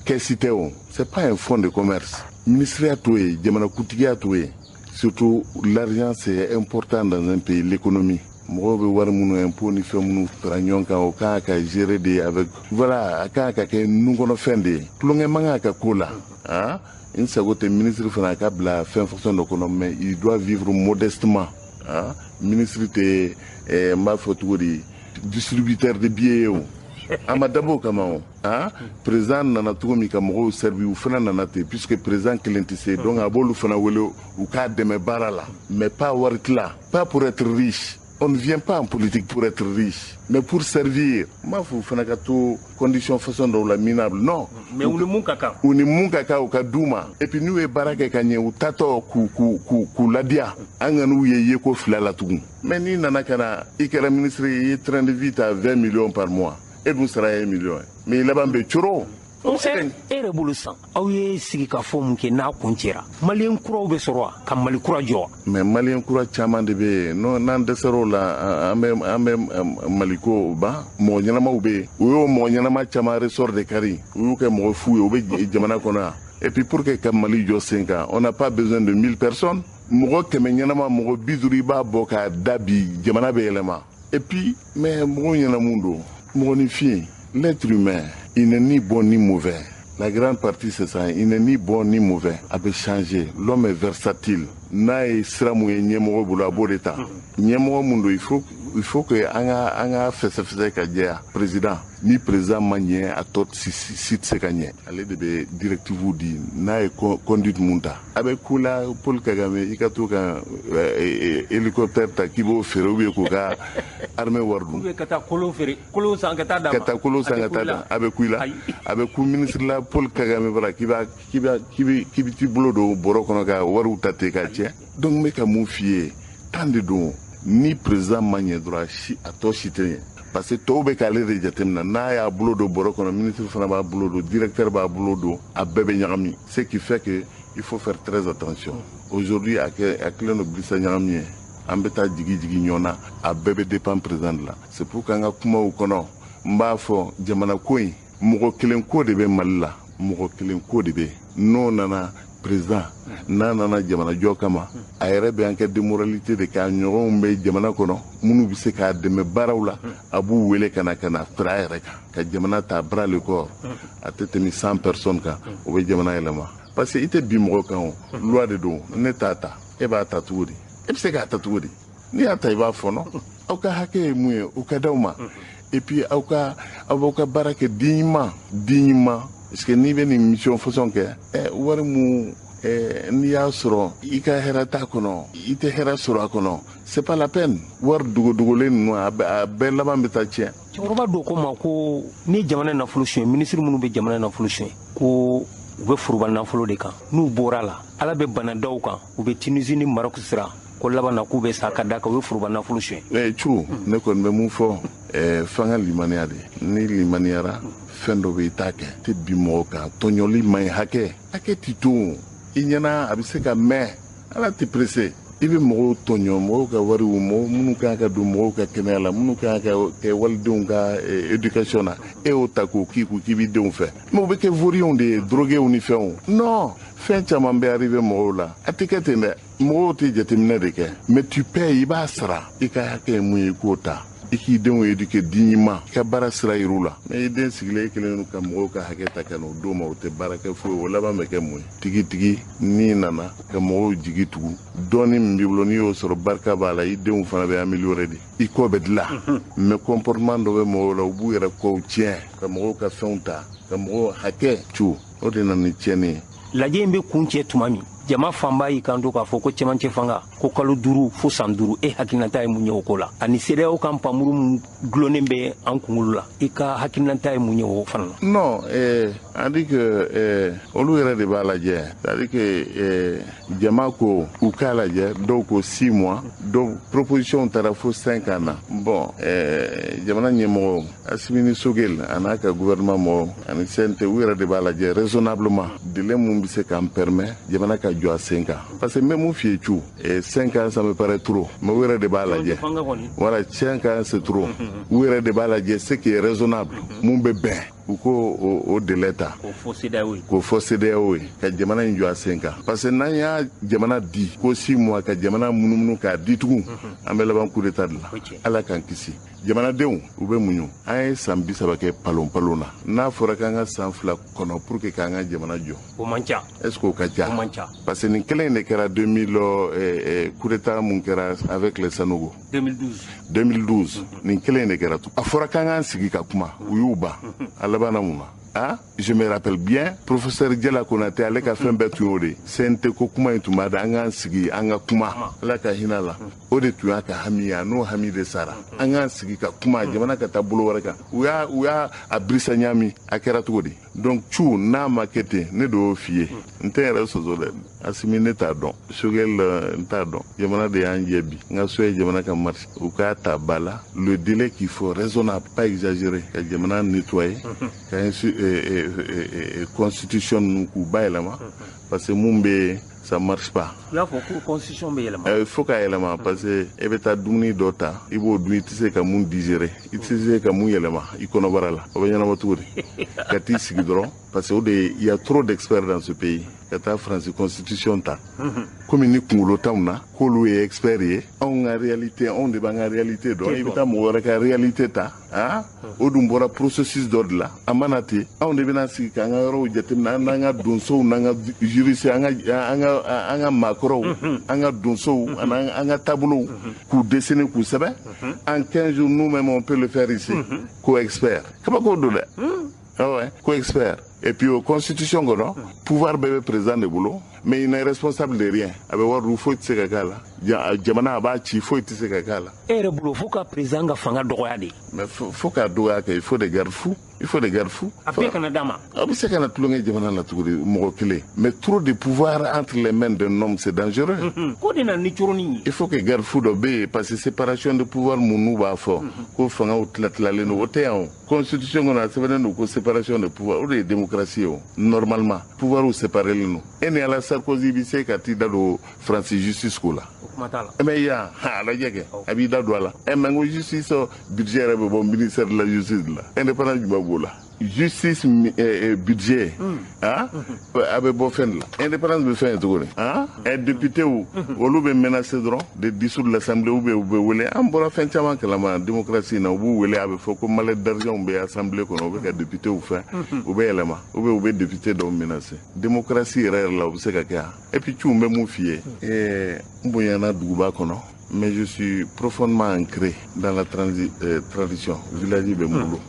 kɛsi tɛ o, c'est pas un fonds de commerce. Ministère t'o ye, jamanakuntigiya t'o ye. Surtout l'argent, c'est important dans un pays, l'économie. Mɔgɔw bɛ wari minnu, impôt ni fɛn minnu fara ɲɔgɔn kan, o kan ka gérer de avec, voilà, a kan ka kɛ nunkɔnɔfɛn de ye, tulonkɛ man kan ka k'o la. Ah, n sago tɛ ministre fana a ka bila fɛn façon dɔ kɔnɔ, mais il doit vivre modestement. Ah, ministre tɛ, n b'a fɔ cogo di, distributeur de billets ye o. A ma dabɔ o kama o. Ah, président nana cogo min ka mɔgɔw servi, u fana nana ten, puisque président kelen tɛ se. Donc a b'olu fana wele u k'a dɛmɛ baara la, mais pas wari tila, pas pour être riche. On ne vient pas en politique pour être riche, mais pour servir. N b'a fɔ u fana ka to condition façon dɔw la, minable, non. Mais u ni mun ka kan? U ni mun ka kan, u ka d'u ma. Et puis n'u ye baara kɛ ka ɲɛ, u tatɔ k'u ladiya, an ka n'u ye yeko fila la tugun. Mais n'i nana ka na, i kɛra ministre ye, i ye train de vie ta 20 millions par mois, e dun sara ye 1 million ye, mais i laban bɛ coro. E yɛrɛ bolo sisan, aw ye sigikafɔ mun kɛ, n'a kun cɛra, maliyɛn kuraw bɛ sɔrɔ wa ka Mali kura jɔ wa? Mais maliyɛn kura caman de bɛ yen. N'an dɛsɛr'o la, an bɛ Maliko ban. Mɔgɔ ɲɛnamaw bɛ yen, u y'o mɔgɔ ɲɛnama caman ressort de kari, u y'u kɛ mɔgɔ fu ye, u bɛ jamana kɔnɔ yan. Et puis pour que ka Mali jɔ sen kan, on n'a pas besoin de 1000 personnes. Mɔgɔ 100 ɲɛnama, mɔgɔ 50, i b'a bɔ k'a da bi, jamana bɛ yɛlɛma. Et puis mais mɔgɔw ɲɛna mun don, mɔgɔninfin, l'être humain, il n'est ni bon ni mauvais. La grande partie, c'est ça. Il n'est ni bon ni mauvais. A bɛ changer. L'homme est versatile. N'a ye sira mun ye ɲɛmɔgɔ bolo, a b'o de ta. Ɲɛmɔgɔ mun don, il faut que an ka fɛsɛfɛsɛ ka jɛya. Président, ni président ma ɲɛ, a tɔ si tɛ se ka ɲɛ. Ale de bɛ directive di, n'a ye conduite mun ta. A bɛ ku la Paul Kagame, i ka to ka hélicoptère ta k'i b'o feere ou bien k'o ka armée wari dun. Ou bien ka taa kolon feere, kolon san ka taa d'a ma. Ka taa kolon san ka taa d'a, a bɛ ku i la. A bɛ ku ministre la Paul Kagame bara k'i bɛ t'i bolo don bɔrɔ kɔnɔ ka wariw ta ten k'a tiɲɛ. Donc n bɛ ka mun f'i ye, tan de don. Ni président ma ɲɛ dɔrɔn, a si a tɔ si tɛ ɲɛ, parce que tɔw bɛ k'ale de jateminɛ. N'a y'a bolo don bɔrɔ kɔnɔ, ministre fana b'a bolo don, directeur b'a bolo don, a bɛɛ bɛ ɲagami. Ce qui fait que il faut faire très attention. Aujourd'hui, a kɛ a kɛlen don bilisa ɲagami ye, an bɛ taa jigi jigi ɲɔgɔn na, a bɛɛ bɛ dépend président de la. C'est pour qu'an ka kumaw kɔnɔ, n b'a fɔ jamana ko in, mɔgɔ kelen ko de bɛ Mali la. Mɔgɔ kelen ko de bɛ yen, n'o nana président, n'a nana jamana jɔ kama, a yɛrɛ bɛ enquête de moralité de kɛ. A ɲɔgɔnw bɛ jamana kɔnɔ minnu bɛ se k'a dɛmɛ baaraw la, a b'u wele ka na fara a yɛrɛ kan ka jamana ta bras le corps. A tɛ tɛmɛ 100 personnes kan, o bɛ jamana yɛlɛma, parce que i tɛ bin mɔgɔ kan. O loi de don. Ne t'a ta, e b'a ta cogo di? E bɛ se k'a ta cogo di? N'i y'a ta, i b'a fɔnɔ. Aw ka hakɛ ye mun ye, o ka d'aw ma. Et puis aw ka aw b'aw ka baara kɛ dignement, dignement, parce que n'i bɛ nin mission façon kɛ, ɛ wari mun n'i y'a sɔrɔ, i ka hɛrɛ t'a kɔnɔ, i tɛ hɛrɛ sɔrɔ a kɔnɔ, c'est pas la peine. Wari dogodogolen ninnu, a bɛɛ laban bɛ taa tiɲɛ. Cɛkɔrɔba dɔ ko ma ko ni jamana nafolo suɲɛ, minisiri minnu bɛ jamana nafolo suɲɛ, ko u bɛ foroba nafolo de kan. N'u bɔra la, Ala bɛ bana daw kan, u bɛ Tunisie ni Maroc sira ko laban na k'u bɛ sa ka da kan u ye foroba nafolo suɲɛ. Cu, ne kɔni bɛ mun fɔ? F'an ka limaniya de. Ni limaniyara, fɛn dɔ bɛ, i t'a kɛ, tɛ bin mɔgɔ kan. Tɔɲɔli man ɲi. Hakɛ ti to i ɲɛna, a bɛ se ka mɛn. Ala tɛ pressé. I bɛ mɔgɔw tɔɲɔ, mɔgɔw ka wariw, mɔgɔ minnu kan ka don mɔgɔw ka kɛnɛya la, minnu kan ka kɛ walidenw ka éducation na, e y'o ta k'o k'i kun k'i b'i denw fɛ, mais u bɛ kɛ vauriens de ye, drogués ni fɛnw. Non, fɛn caman bɛ arrivé mɔgɔw la, a tɛ kɛ ten dɛ. Mɔgɔw tɛ jateminɛ de kɛ, mais tu paies, i b'a sara. I ka hakɛ ye mun ye, i k'o ta, i k'i denw éduquer dignement, i ka baara sira yir'u la. Mais i den sigilen, e kelen ka mɔgɔw ka hakɛ ta ka n'o d'o ma, o tɛ baara kɛ foyi. O laban bɛ kɛ mun ye? Tigitigi n'i nana ka mɔgɔw jigi tugu, dɔɔni min b'i bolo, n'i y'o sɔrɔ, barika b'a la, i denw fana bɛ améliorer de, i kɔ bɛ dilan. Mais comportement dɔ bɛ mɔgɔw la, u b'u yɛrɛ kɔw tiɲɛ ka mɔgɔw ka fɛnw ta ka mɔgɔw hakɛ cu, o de nana ni tiɲɛni ye. Lajɛ in bɛ kun cɛ tuma min, jama fanba y'i kanto k'a fɔ ko cɛmancɛ fanga ko kalo 5 fo san 5. E hakilinata ye mun ye o ko la, ani CEDEAO kan pamuru mun gulonnen bɛ an kunkolo la, i ka hakilinata ye mun ye o fana na? Non, on dit que olu yɛrɛ de b'a lajɛ, c'est à dire que jama ko u k'a lajɛ. Dɔw ko 6 mois, dɔw proposition taara fo 5 ans na. Bon, jamana ɲɛmɔgɔ Assimi ni Choguel a n'a ka gouvernement mɔgɔw ani CNT, u yɛrɛ de b'a lajɛ raisonnablement délai mun bɛ se k'an permet jamana ka jɔ a sen kan, parce que n bɛ mun f'i ye, cu, 5 ans, ça me paraît trop, mais u yɛrɛ de b'a lajɛ. Voilà, 5 ans, c'est trop. U yɛrɛ de b'a lajɛ ce qui est raisonnable, mun bɛ bɛn, u ko o délai ta k'o fɔ CEDEAO ye. K'o fɔ CEDEAO ye ka jamana in jɔ a sen kan, parce que n'an y'a jamana di ko 6 mois ka jamana munumunu k'a di tugun, an bɛ laban coup d'état de la. Ala k'an kisi. Jamanadenw, u bɛ muɲu. An ye san 30 kɛ palon palon na. N'a fɔra k'an ka san 2 kɔnɔ pour que k'an ka jamana jɔ, o man ca. Est ce que o ka ca? O man ca. Parce que nin kelen in de kɛra 2000, coup d'état mun kɛra avec les Sanogo. 2012. 2012, nin kelen in de kɛra. A fɔra k'an k'an sigi ka kuma, u y'u ban. A labanna mun na? Ah, je me rappelle bien, professeur Jala Konate, ale ka fɛn bɛɛ tun y'o de. CNT ko kuma in tun b'a da, an k'an sigi, an ka kuma. Ala ka hinɛ la. O de tun y'a ka hami ye, a n'o hami de sara. An k'an sigi ka kuma, jamana ka taa bolo wɛrɛ kan. U y'a a birisa ɲami, a kɛra cogo di? Donc cu, n'a ma kɛ ten, ne de y'o f'i ye. N tɛ n yɛrɛ sɔsɔ dɛ. Assimi, ne t'a dɔn. Choguel, n t'a dɔn. Jamana de y'an jɛ bi. N ka so ye jamana ka marche. U k'a ta ba la. Le délai qu'il faut, raisonnable, pas exagéré. Ka jamana nettoyer. Ka constitution ninnu k'u bayɛlɛma, parce que mun bɛ yen, ça marche pas. U y'a fɔ ko constitution bɛ yɛlɛma. Il faut k'a yɛlɛma, parce que e bɛ taa dumuni dɔ ta, i b'o dun, i tɛ se ka mun digérer, i tɛ se ka mun yɛlɛma i kɔnɔbara la, o bɛ ɲɛnabɔ cogo di? Ka t'i sigi dɔrɔn, parce que o de, il y a trop d'experts dans ce pays, ka taa France constitution ta komi ni kunkolo t'anw na k'olu ye expert ye. Anw ka réalité, anw de b'an ka réalité dɔn. I bɛ taa mɔgɔ wɛrɛ ka réalité ta, ah, o dun bɔra processus dɔ de la. A mana ten, anw de bɛna sigi k'an ka yɔrɔw jateminɛ, an n'an ka donsow, n'an ka juriste, an ka maakɔrɔw, an ka donsow, ani an ka taabolow, k'u dessiner, k'u sɛbɛn en 15 jours. Nous-mêmes, on peut le faire ici. Ko expert, kabako don dɛ. Ah ouais, ko expert. Et puis au constitution kɔnɔ, pouvoir bɛɛ bɛ président de bolo, mais il n'est responsable de rien. A bɛ wari dun, foyi tɛ se ka k'a la. Jamana, a b'a ci, foyi tɛ se ka k'a la. E yɛrɛ bolo, fo ka président ka fanga dɔgɔya de? Mais fo k'a dɔgɔya kɛ. Il faut des garde-fous, il faut des garde-fous. A bɛɛ kana d'a ma. A bɛ se ka na tulonkɛ jamana la cogo di, mɔgɔ kelen? Mais trop de pouvoir entre les mains d'un homme, c'est dangereux. Ko de nana ni coroni ye. Il faut que garde-fou dɔ bɛ yen, parce que séparation de pouvoir mun n'u b'a fɔ ko fangaw tila tilalen don, o tɛ yan. O constitution kɔnɔ, a sɛbɛnnen don ko séparation de pouvoir, o de ye démocratie ye. O normalement, pouvoir séparelen don. E ni ala, Sarkozy bɛ se ka t'i da don France justice ko la? O kuma t'a la. Mais yan, a lajɛ kɛ, a b'i da don a la. Ɛ, mais n ko justice budget yɛrɛ bɛ bɔ ministère de la Justice de la. Indépendance jumɛn b'o la? Justice, budget, ah, a bɛ bɔ fɛn de la. Indépendance bɛ fɛn ye cogo di? Ah, député olu bɛ menacer dɔrɔn de dissoudre l'assemblée ou bien u bɛ wele. An bɔra fɛn caman kalama démocratie na, u b'u wele, a bɛ fɔ ko mallette d'argent bɛ assemblée kɔnɔ, u bɛ ka député fɛn, u bɛ yɛlɛma ou bien u bɛ député dɔw menacer. Démocratie yɛrɛ yɛrɛ la, o bɛ se ka kɛ wa? Et puis ciw, n bɛ mun f'i ye, n bonyana duguba kɔnɔ, mais je suis profondément ancré dans la tradition. Village bɛ n bolo,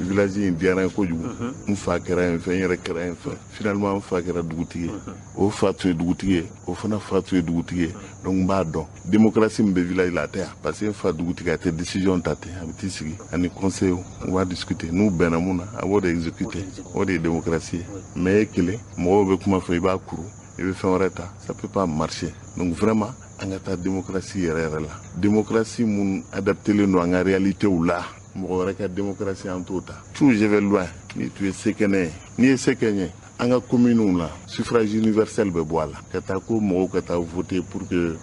village in diyara n ye kojugu. N fa kɛra yen fɛ, n yɛrɛ kɛra yen fɛ. Finalement n fa kɛra dugutigi ye, o fa tun ye dugutigi ye, o fana fa tun ye dugutigi ye. Donc n b'a dɔn démocratie min bɛ village la, a tɛ yan, parce que n fa dugutigi, a tɛ décision ta ten, a bɛ t'i sigi ani conseil, u b'a discuter, n'u bɛnna mun na, a b'o de exécuter. O de ye démocratie ye. Mais e kelen, mɔgɔw bɛ kuma fɔ, i b'a kuru, i bɛ fɛn wɛrɛ ta, ça peut pas marcher. Donc vraiment, an ka taa démocratie yɛrɛ yɛrɛ la, démocratie mun adaptélen don an ka réalitéw la. Mɔgɔ wɛrɛ ka démocratie, an t'o ta. Tout, je vais loin. Ni tun ye se kɛ ne ye, n'i ye se kɛ n ye, an ka communes la, suffrage universel bɛ bɔ a la, ka taa ko mɔgɔw ka taa voter pour que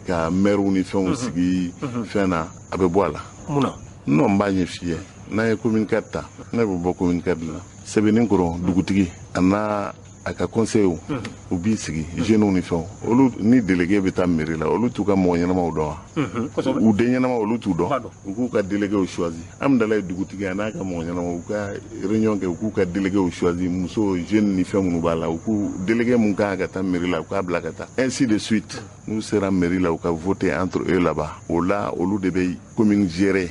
ka maires ni fɛnw sigi fɛn na, a bɛ bɔ a la. Mun na? Non, n b'a ɲɛ f'i ye. N'an ye commune 4 ta, ne bɛ bɔ commune 4 la, Sɛbɛnninkɔrɔ, dugutigi a n'a a ka conseil, u b'i sigi, jeunes ni fɛnw, olu ni délégué bɛ taa mairie la, olu t'u ka mɔgɔ ɲɛnamaw dɔn wa? U den ɲɛnama, olu t'u dɔn. U k'u ka déléguéw choisi. Amidalayi ye dugutigi a n'a ka mɔgɔ ɲɛnama, u ka réunion kɛ, u k'u ka déléguéw choisi, muso, jeune ni fɛn minnu b'a la, u k'u délégué mun kan ka taa mairie la, u k'a bila ka taa, ainsi de suite. N'u sera mairie la, u ka voter entre eux là-bas. O la, olu de bɛ commune gérer.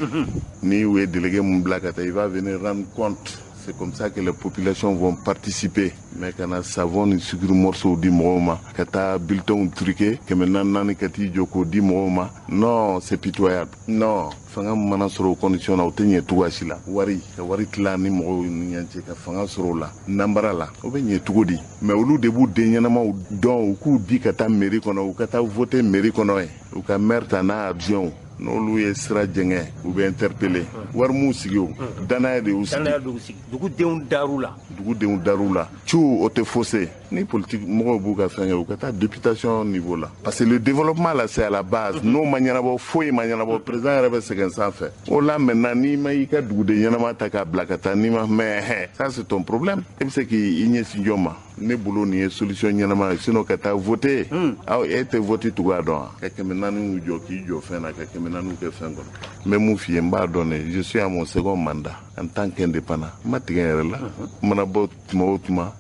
Ni u ye délégué mun bila ka taa, il va venir rendre compte. C'est comme ça que les populations vont participer. Mais kana savon ni sucre morceau di mɔgɔw ma, ka taa bulletins truqué 400 400 ka t'i jɔ k'o di mɔgɔw ma, non, c'est pitoyable. Non, fanga min mana sɔrɔ o condition na, o tɛ ɲɛ cogoya si la. Wari ka wari tila ni mɔgɔw ni ɲɔgɔn cɛ ka fanga sɔrɔ o la, nanbara la, o bɛ ɲɛ cogo di? Mais olu de b'u den ɲɛnamaw dɔn, u k'u di ka taa mairie kɔnɔ, u ka taa voter mairie kɔnɔ yen, u ka maire ta n'a adjoint. N'olu ye sira jɛngɛ, u bɛ interpeller. Wari m'u sigi, o danaya de y'u sigi. Danaya de y'u sigi, dugudenw dar'u la. Dugudenw dar'u la. Ciw, o tɛ faussé. Ni politique mɔgɔw b'u ka fɛn kɛ, u ka taa députation niveau la, parce que le développement là, c'est à la base. N'o ma ɲɛnabɔ, foyi ma ɲɛnabɔ. Président yɛrɛ bɛ sɛgɛn sanfɛ o la. Maintenant, n'i ma i ka duguden ɲɛnama ta k'a bila ka taa, n'i ma, mais ça, c'est ton problème. E bɛ se k'i ɲɛsin jɔn ma? Ne bolo, nin ye solution ɲɛnama ye. Sinon ka taa voter, aw e tɛ vote cogoya dɔn wa? Ka 400 jɔ k'i jɔ fɛn na, ka 400 kɛ fɛn kɔnɔ. N bɛ mun f'i ye, n b'a dɔn ne, je suis à mon second mandat en tant qu'indépendant. N ma tigɛ n yɛrɛ la, n mana bɔ tuma o tuma,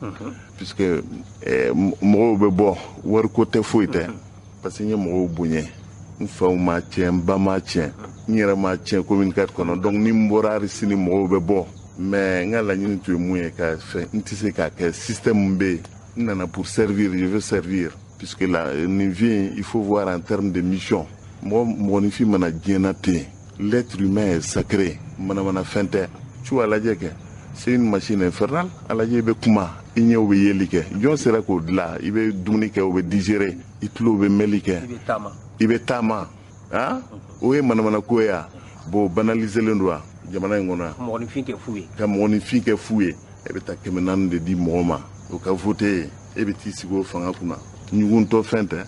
puisque mɔgɔw bɛ bɔ, wariko tɛ, foyi tɛ, parce que n ye mɔgɔw bonya. N faw ma tiɲɛ, n ba ma tiɲɛ, n yɛrɛ ma tiɲɛ commune 4 kɔnɔ. Donc ni n bɔra hali sini, mɔgɔw bɛ bɔ. Mais n ka laɲini tun ye mun ye? Ka fɛn, n tɛ se k'a kɛ. Système min bɛ yen, n nana pour servir, je veux servir, puisque la nin vie, il faut voir en termes de mission. Mɔgɔ mɔgɔninfin mana diɲɛ na ten, l'être humain est sacré. Manamana fɛn tɛ. Tu a lajɛ kɛ, c'est une machine infernale. A lajɛ, i bɛ kuma, i ɲɛw bɛ yeli kɛ, jɔn sera k'o dilan? I bɛ dumuni kɛ, o bɛ digérer, i tulo bɛ mɛnli kɛ, i bɛ taama. I bɛ taama. Ah, o ye manamana ko ye wa? Bon, banalisélen don wa jamana in kɔnɔ yan? Mɔgɔninfin kɛ fu ye. Ka mɔgɔninfin kɛ fu ye. E bɛ taa 400 de di mɔgɔ ma, o ka voter ye, e bɛ t'i sigi o fanga kunna. Ɲuguntɔ fɛn tɛ.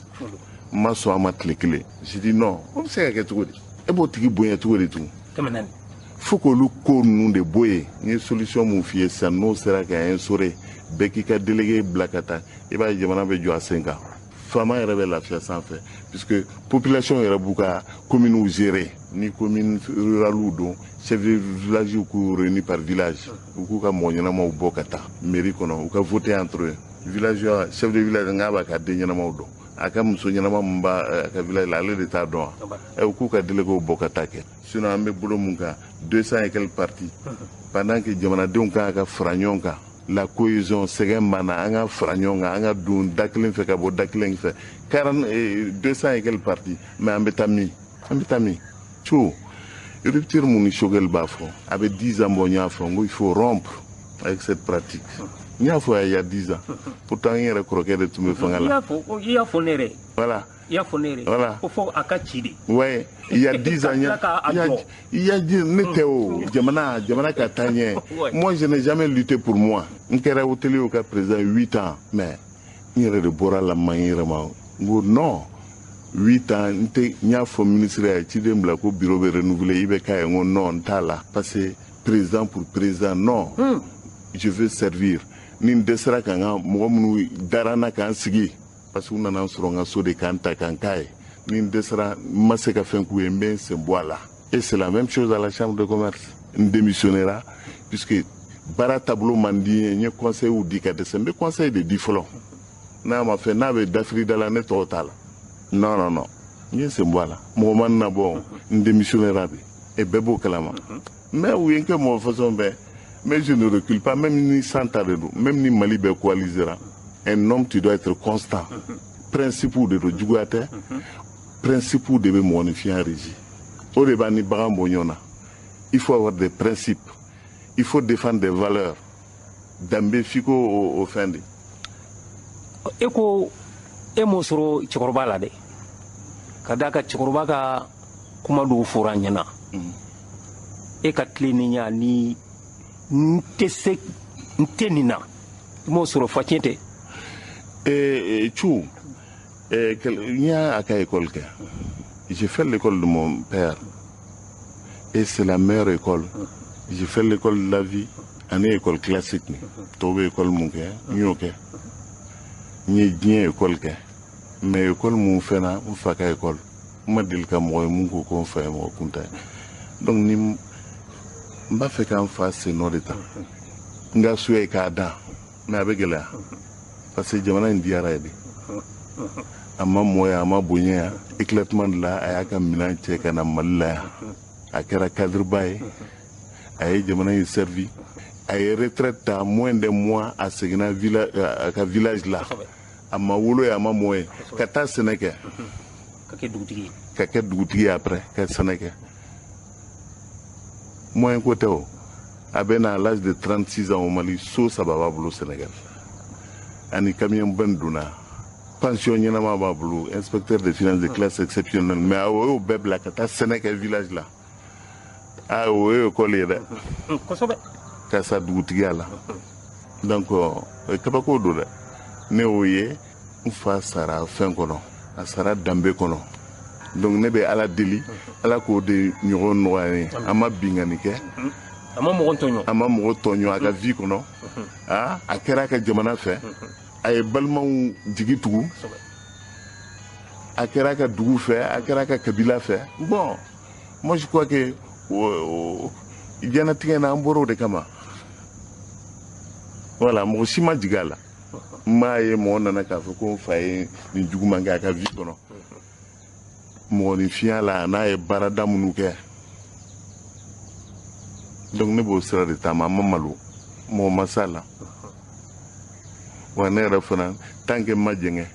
N ma sɔn a ma tile kelen. Je dis non. O bɛ se ka kɛ cogo di? E b'o tigi bonya cogo di tugun? 400. Fo k'olu ko ninnu de bɔ yen. N ye solution mun f'i ye sisan, n'o sera ka instaurer, bɛɛ k'i ka délégué bila ka taa, i b'a ye jamana bɛ jɔ a sen kan, faama yɛrɛ bɛ lafiya sanfɛ, puisque population yɛrɛ b'u ka communes gérer. Ni commune rurales don, chef de village k'u réunir par village, u k'u ka mɔgɔ ɲɛnamaw bɔ ka taa mairie kɔnɔ, u ka voter entre eux. Villageois, chef de village n'a b'a ka den ɲɛnamaw dɔn, a ka muso ɲɛnama min b'a a ka village la, ale de t'a dɔn wa? Ɛ, u k'u ka délégués bɔ ka taa kɛ. Sinon an bɛ bolo mun kan, 200 et quelques partis, pendant que jamanadenw kan ka fara ɲɔgɔn kan, la cohésion, sɛgɛn banna, an ka fara ɲɔgɔn kan, an ka don da kelen fɛ ka bɔ da kelen fɛ. 40, 200 et quelques partis, mais an bɛ taa min? An bɛ taa min? Co rupture mun ni Choguel b'a fɔ, a bɛ 10 ans bɔ. N y'a fɔ n ko il faut rompre avec cette pratique. N y'a fɔ il y a 10 ans. Pourtant n yɛrɛ kɔrɔkɛ de tun bɛ fanga I la. y'a fɔ, i y'a fɔ ne yɛrɛ. Voilà. I y'a fɔ ne yɛrɛ. Voilà. Ko fɔ a ka ci de. Ouais, il y a 10 ans, il y a, Ka tila k'a il y a, jɔ. il y a 10, ne tɛ o, jamana, jamana ka taa ɲɛ. Moi, je n'ai jamais lutté pour moi. N kɛra hôtelier ka président 8 ans, mais n yɛrɛ de bɔra la man n yɛrɛ ma. N ko non, 8 ans, n tɛ, n y'a fɔ ministre ye, ciden bila ko bureau bɛ renouveler, i bɛ k'a ye, n ko non, n t'a la. Parce que président pour président, non. Je veux servir. Ni n dɛsɛra ka n ka mɔgɔ minnu dara n na k'an sigi, parce que u nana n sɔrɔ n ka so de k'an ta k'an k'a ye, ni n dɛsɛra, n ma se ka fɛn k'u ye, n bɛ n sen bɔ a la. Et c'est la même chose à la chambre de commerce. N démissionnera puisque baara taabolo man di n ye. N ye conseil di ka dɛsɛ, n bɛ conseil de di fɔlɔ. N'a ma fɛn, n'a bɛ dafiri da la, ne tɔgɔ t'a la. Non, non, non, n ye sen bɔ a la. Mɔgɔ ma n nabɔ, n démissionnera de, et bɛɛ b'o kalama. Mais u ye n kɛ mɔgɔ façon bɛɛ, mais je ne recule pas, même ni san ta de don, même ni Mali bɛɛ coalisera. Un homme, tu dois être constant. Principe de don, juguya tɛ. Principe de bɛ mɔgɔninfinya régi, o de b'an ni bagan bɔ ɲɔgɔn na. Il faut avoir des principes, il faut défendre des valeurs. Danbe f'i ko o fɛn de. E ko e m'o sɔrɔ cɛkɔrɔba la dɛ, ka d'a kan cɛkɔrɔba ka kuma dɔw fɔra an ɲɛna. E ka tilennenya ni n tɛ se n tɛ nin na, i m'o sɔrɔ fa tiɲɛ tɛ. Tchou, n y'a ka école kɛ. J'ai fait l'école de mon père et c'est la meilleure école. J'ai fait l'école de la vie ani école classique. Ni tɔw bɛ école mun kɛ, n y'o kɛ. N ye diɲɛ école kɛ, mais école mun fɛnna, n fa ka école. N ma deli ka mɔgɔ ye mun ko ko n fa ye mɔgɔ kuntan ye. Donc ni n b'a fɛ ka n fa sen nɔ de ta, n ka so ye k'a dan, mais a bɛ gɛlɛya parce que jamana in diyara ye de. A ma mɔ yan, a ma bonya yan. Éclatement de la, a y'a ka minɛn cɛ ka na Mali la yan. A kɛra cadre ba ye, a ye jamana in servi. A ye retraite ta, moins d'un mois, a seginna village, a ka village la. A ma wolo ye, a ma mɔ ye, ka taa sɛnɛ kɛ. Ka kɛ dugutigi ye. Ka kɛ dugutigi ye, après ka sɛnɛ kɛ. Moyen ko tɛ o. A bɛ na à l'âge de 36 ans au Mali, so 3 b'a bolo Sénégal, ani camion ben donna, pension ɲɛnama b'a bolo, inspecteur de finances de classe exceptionnelle. Mais a y'o bɛɛ bila ka taa sɛnɛ kɛ village la. A o ye école ye dɛ. Kosɛbɛ. Ka sa dugutigiya la. Donc kabako don dɛ. Ne y'o ye, n fa sara fɛn kɔnɔ, a sara danbe kɔnɔ. Donc ne bɛ Ala deli, Ala k'o de ɲɔgɔn nɔgɔya n ye. A ma binkanni kɛ, a ma mɔgɔ tɔɲɔ, a ma mɔgɔ tɔɲɔ a ka vie kɔnɔ. A kɛra a ka jamana fɛ, a ye balimaw jigi tugu, a kɛra a ka dugu fɛ, a kɛra a ka kabila fɛ. Bon, moi je crois que diɲɛnatigɛ in na, an bɔra o de kama. Voilà, mɔgɔ si ma jigin a la. N m'a ye mɔgɔ nana k'a fɔ ko n fa ye nin juguman kɛ a ka vie kɔnɔ. Mɔgɔninfinya la, a n'a ye baarada minnu kɛ. Donc ne b'o sira de taama. An ma malo, mɔgɔ ma s'a la. Wa ne yɛrɛ fana, tant que n ma jɛngɛ,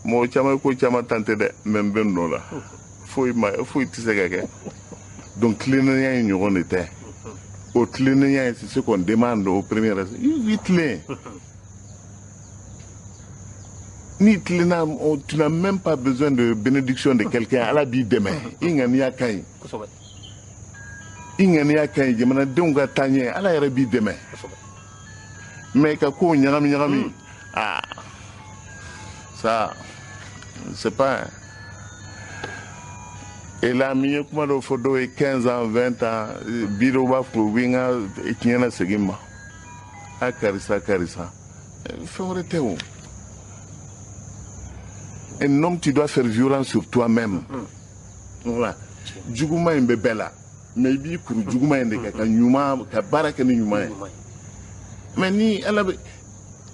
mɔgɔ caman ye ko caman tan tɛ dɛ, mais n bɛ n nɔ la. Foyi ma, foyi tɛ se ka kɛ. Donc tilennenya in ɲɔgɔn de tɛ. O tilennenya in, c'est ce qu'on demande au premier, i tilen. Ni tilenna, tu n'as même pas besoin de bénédiction de quelqu'un. Ala b'i dɛmɛ. I ŋaniya ka ɲi, i ŋaniya ka ɲi, jamanadenw ka taa ɲɛ, Ala yɛrɛ b'i dɛmɛ. Mais ka kow ɲagami ɲagami, ah, ça c'est pas. Et là, min ye kuma dɔw fɔ dɔw ye 15 ans, 20 ans, bi dɔw b'a fɔ u bɛ n ka tiɲɛ na segin n ma. A karisa, karisa, fɛn wɛrɛ tɛ o. Un homme, tu dois faire violence sur toi-même. Voilà. Juguman in bɛ bɛɛ la, mais i b'i kuru juguman in de kan ka ɲuman, ka baara kɛ ni ɲuman ye. Mais ni Ala bɛ,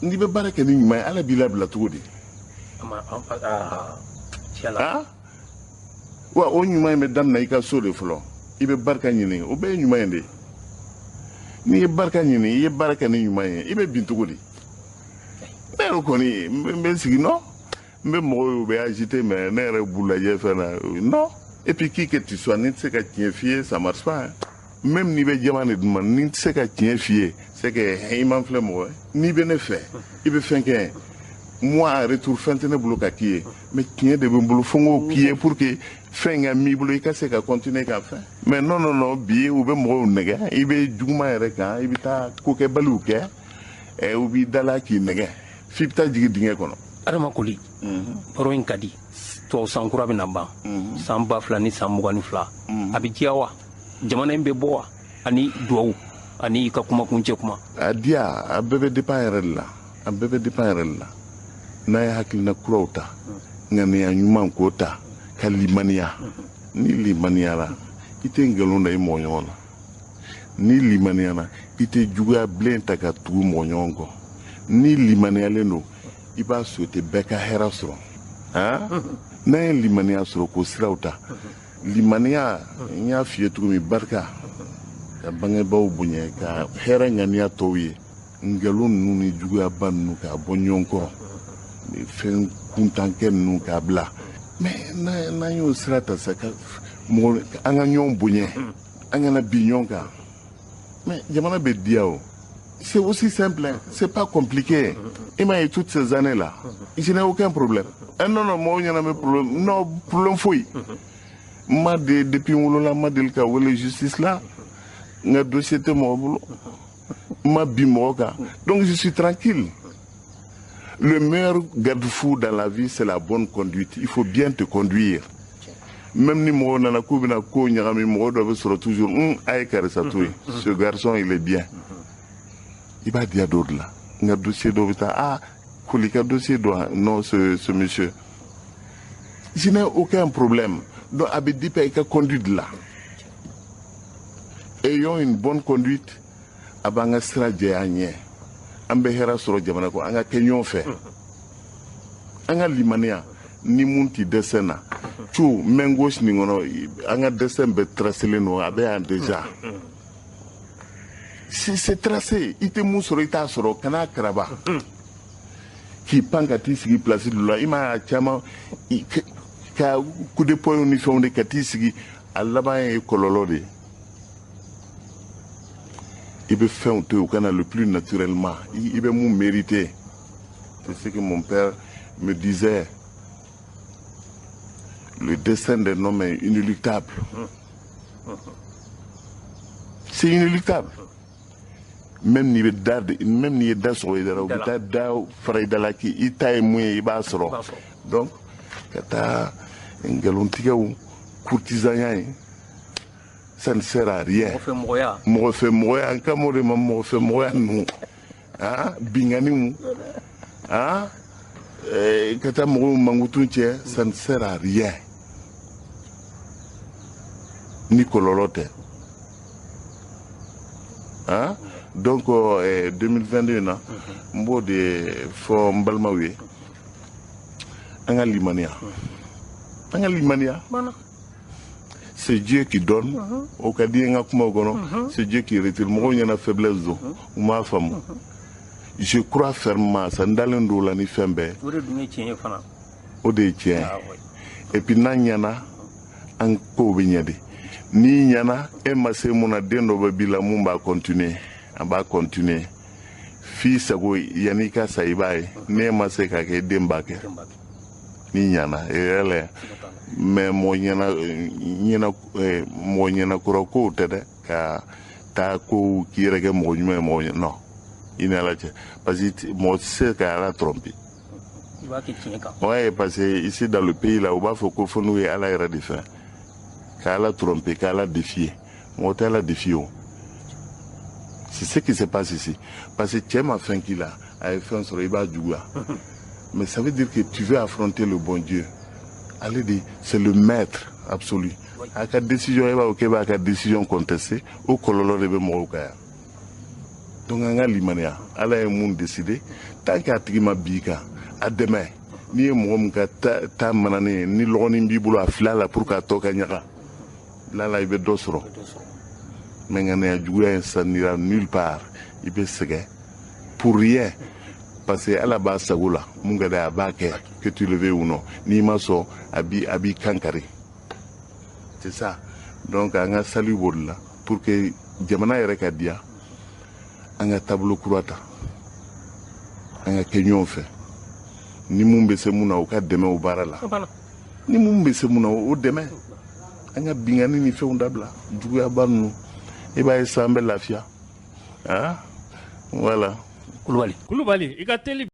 n'i bɛ baara kɛ ni ɲuman ye, Ala b'i labila cogo di? Ah, wa o ɲuman in bɛ daminɛ i ka so de fɔlɔ. I bɛ barika ɲini, o bɛɛ ye ɲuman in de ye. N'i ye barika ɲini, i ye baara kɛ ni ɲuman ye, i bɛ bin cogo di? Ne yɛrɛ kɔni, n bɛ sigi nɔ, n bɛ mɔgɔw ye, u bɛ agité, mais ne yɛrɛ b'u lajɛ fɛn na. Non. Et puis qui que tu sois, ni tɛ se ka tiɲɛ f'i ye, ça marche pas hein. Même n'i bɛ jama de d'u ma, ni tɛ se ka tiɲɛ f'i ye, c'est que i man filɛ mɔgɔ ye. N'i bɛ ne fɛ, i bɛ fɛn kɛ, moi en retour fɛn tɛ ne bolo ka k'i ye, mais tiɲɛ de bɛ n bolo, fo n k'o k'i ye pour que fɛn ka m'i bolo, i ka se ka continuer ka fɛn. Mais non, non, non, bi u bɛ mɔgɔw nɛgɛ, i bɛ juguman yɛrɛ kan, i bɛ taa kokɛbaliw kɛ, u b'i dala k'i nɛgɛ f'i bɛ taa jigin dingɛ kɔnɔ. Adama Koli, baro in ka di. Tubabu san kura bɛna ban, san 2022, a bɛ diya wa? Jamana in bɛ bɔ wa? Ani duwawu. Ani i ka kumakun cɛ kuma. A diya, a bɛɛ bɛ dépend yɛrɛ de la, a bɛɛ bɛ dépend yɛrɛ de la. N'a ye hakilina kuraw ta, ŋaniya ɲuman k'o ta, ka limaniya. Ni limaniyara, i tɛ nkalon da i mɔgɔ ɲɔgɔn na. Ni limaniyara, i tɛ juguya bilen ta ka tugu mɔgɔ ɲɔgɔn kɔ. Ni limaniyalen don, i b'a souhaiter bɛɛ ka hɛrɛ sɔrɔ. Han, n'an ye limaniya sɔrɔ k'o siraw ta, limaniya, n y'a f'i ye cogo min, barika ka bangebaaw bonya, ka hɛrɛ ŋaniya tɔw ye, nkalon ninnu ni juguyaba ninnu k'a bɔ ɲɔgɔn kɔrɔ, fɛn kuntankɛ ninnu k'a bila. Mais n'an y'o sira ta sa, ka mɔgɔ an ka ɲɔgɔn bonya, an kana bin ɲɔgɔn kan, mais jamana bɛ diya o. C'est aussi simple, hein. C'est pas compliqué. I m'a ye, toutes ces années-là, je n'ai aucun problème. Eh non, non, mɔgɔw ɲɛna bɛ problème. Non, problème foyi. N ma de, depuis n wolola, n ma deli ka wele justice la. N ka dossier tɛ mɔgɔ bolo. N ma bin mɔgɔ kan. Donc je suis tranquille. Le meilleur garde-fou dans la vie, c'est la bonne conduite. Il faut bien te conduire. Même ni mɔgɔw nana k'u bɛna ko ɲagami, mɔgɔ dɔ bɛ sɔrɔ toujours, a ye karisa to yen. Ce garçon, il est bien. I b'a diya dɔw de la. N ka dossier dɔw bɛ taa, ah, Koli ka dossier dɔ, non, ce monsieur. Je n'ai aucun problème. Donc a bɛ dépend i ka conduite la. Ayons une bonne conduite, a b'an ka sira jɛya an ɲɛ. An bɛ hɛrɛ sɔrɔ jamana kɔnɔ, an ka kɛ ɲɔgɔn fɛ. An ka limaniya, ni mun t'i dɛsɛ na. Cu main gauche nin kɔnɔ, an ka destin bɛɛ tracélen don, a bɛ yan déjà. C'est tracé. I tɛ mun sɔrɔ, i t'a sɔrɔ, kana karaba. K'i pan ka t'i sigi place dɔ la, i m'a ye, a caman ka coup de poing ni fɛnw de ka t'i sigi, a laban ye kɔlɔlɔ de ye. I bɛ fɛnw to yen, u ka na le plus naturellement. I bɛ mun mériter. C'est ce que mon père me disait. Le destin d'un homme est inéluctable. C'est inéluctable. Même n'i bɛ da, même n'i ye da sɔgɔ i da la, u bɛ taa da fara i da la k'i ta ye mun ye, i b'a sɔrɔ. Donc ka taa nkalontigɛw, courtisanya ye, ça ne sert à rien. Mɔgɔfɛmɔgɔya. Mɔgɔfɛmɔgɔya, n kan b'o de ma, mɔgɔfɛmɔgɔya ninnu, han, binganiw, han, ka taa mɔgɔw mankutu cɛ, ça ne sert à rien. Ni kɔlɔlɔ tɛ. Hein? Donc 2022 na, n b'o de fɔ n balimaw ye, an ka limaniya, an ka limaniya. C'est Dieu qui donne, o ka di n ka kumaw kɔnɔ, c'est Dieu qui retire. Mɔgɔw ɲɛna faiblesse don, u m'a faamu. Je crois fermement ça, n dalen don o la ni fɛn bɛɛ. O de dun ye tiɲɛ ye fana. O de ye tiɲɛ ye. Et puis n'an ɲɛna, an kow bɛ ɲɛ de. N'i ɲɛna, e ma se mun na, den dɔ bɛ b'i la mun b'a continuer, a b'a continuer f'i sago, yanni i ka sa, i b'a ye. N'e ma se k'a kɛ, i den b'a kɛ n'i ɲɛna yɛrɛ. Mais mɔgɔ ɲɛna ɲɛna, mɔgɔ ɲɛna kɔrɔ kow tɛ dɛ, ka taa kow k'i yɛrɛ kɛ mɔgɔ ɲuman ye, mɔgɔ ɲɛna, non, i ni Ala cɛ, parce que mɔgɔ tɛ se ka Ala tromper. I b'a kɛ tiɲɛ kan. Ouais, parce que ici dans le pays là, u b'a fɔ ko fo n'u ye Ala yɛrɛ de fɛ ka Ala tromper, ka Ala défier. Mɔgɔ tɛ Ala défier o. C'est ce qui se passe ici, parce que cɛ ma fɛn k'i la, a ye fɛn sɔrɔ, i b'a juguya. Mais ça veut dire que tu veux affronter le bon Dieu. Ale de, c'est le maître absolu. A ka décision, e b'a fɔ k'e b'a ka décision contester, o kɔlɔlɔ de bɛ mɔgɔw kan yan. Donc an ka limaniya, Ala ye mun décider, tant que a tigi ma bin i kan, a dɛmɛ. N'i ye mɔgɔ min ka ta mananen ye, ni lɔgɔnin b'i bolo, a fila la pour k'a tɔ ka ɲaga la la, i bɛ dɔ sɔrɔ. Mais ŋaniya juguya in, ça n'ira nulle part. I bɛ sɛgɛn pour rien, parce que Ala b'a sago la, mun ka d'a ye, a b'a kɛ, que tu le veuilles ou non. N'i ma sɔn, a b'i kan kari. C'est ça. Donc an ka sali b'o de la pour que jamana yɛrɛ ka diya. An ka taabolo kura ta, an ka kɛ ɲɔgɔn fɛ. Ni mun bɛ se mun na, u ka dɛmɛ o baara la. Ni mun bɛ se mun na, o dɛmɛ. An ka binkanni ni fɛnw dabila, juguyaba ninnu, i b'a ye sisan an bɛ lafiya. Ah, voilà. Kulubali. Kulubali, i ka teli.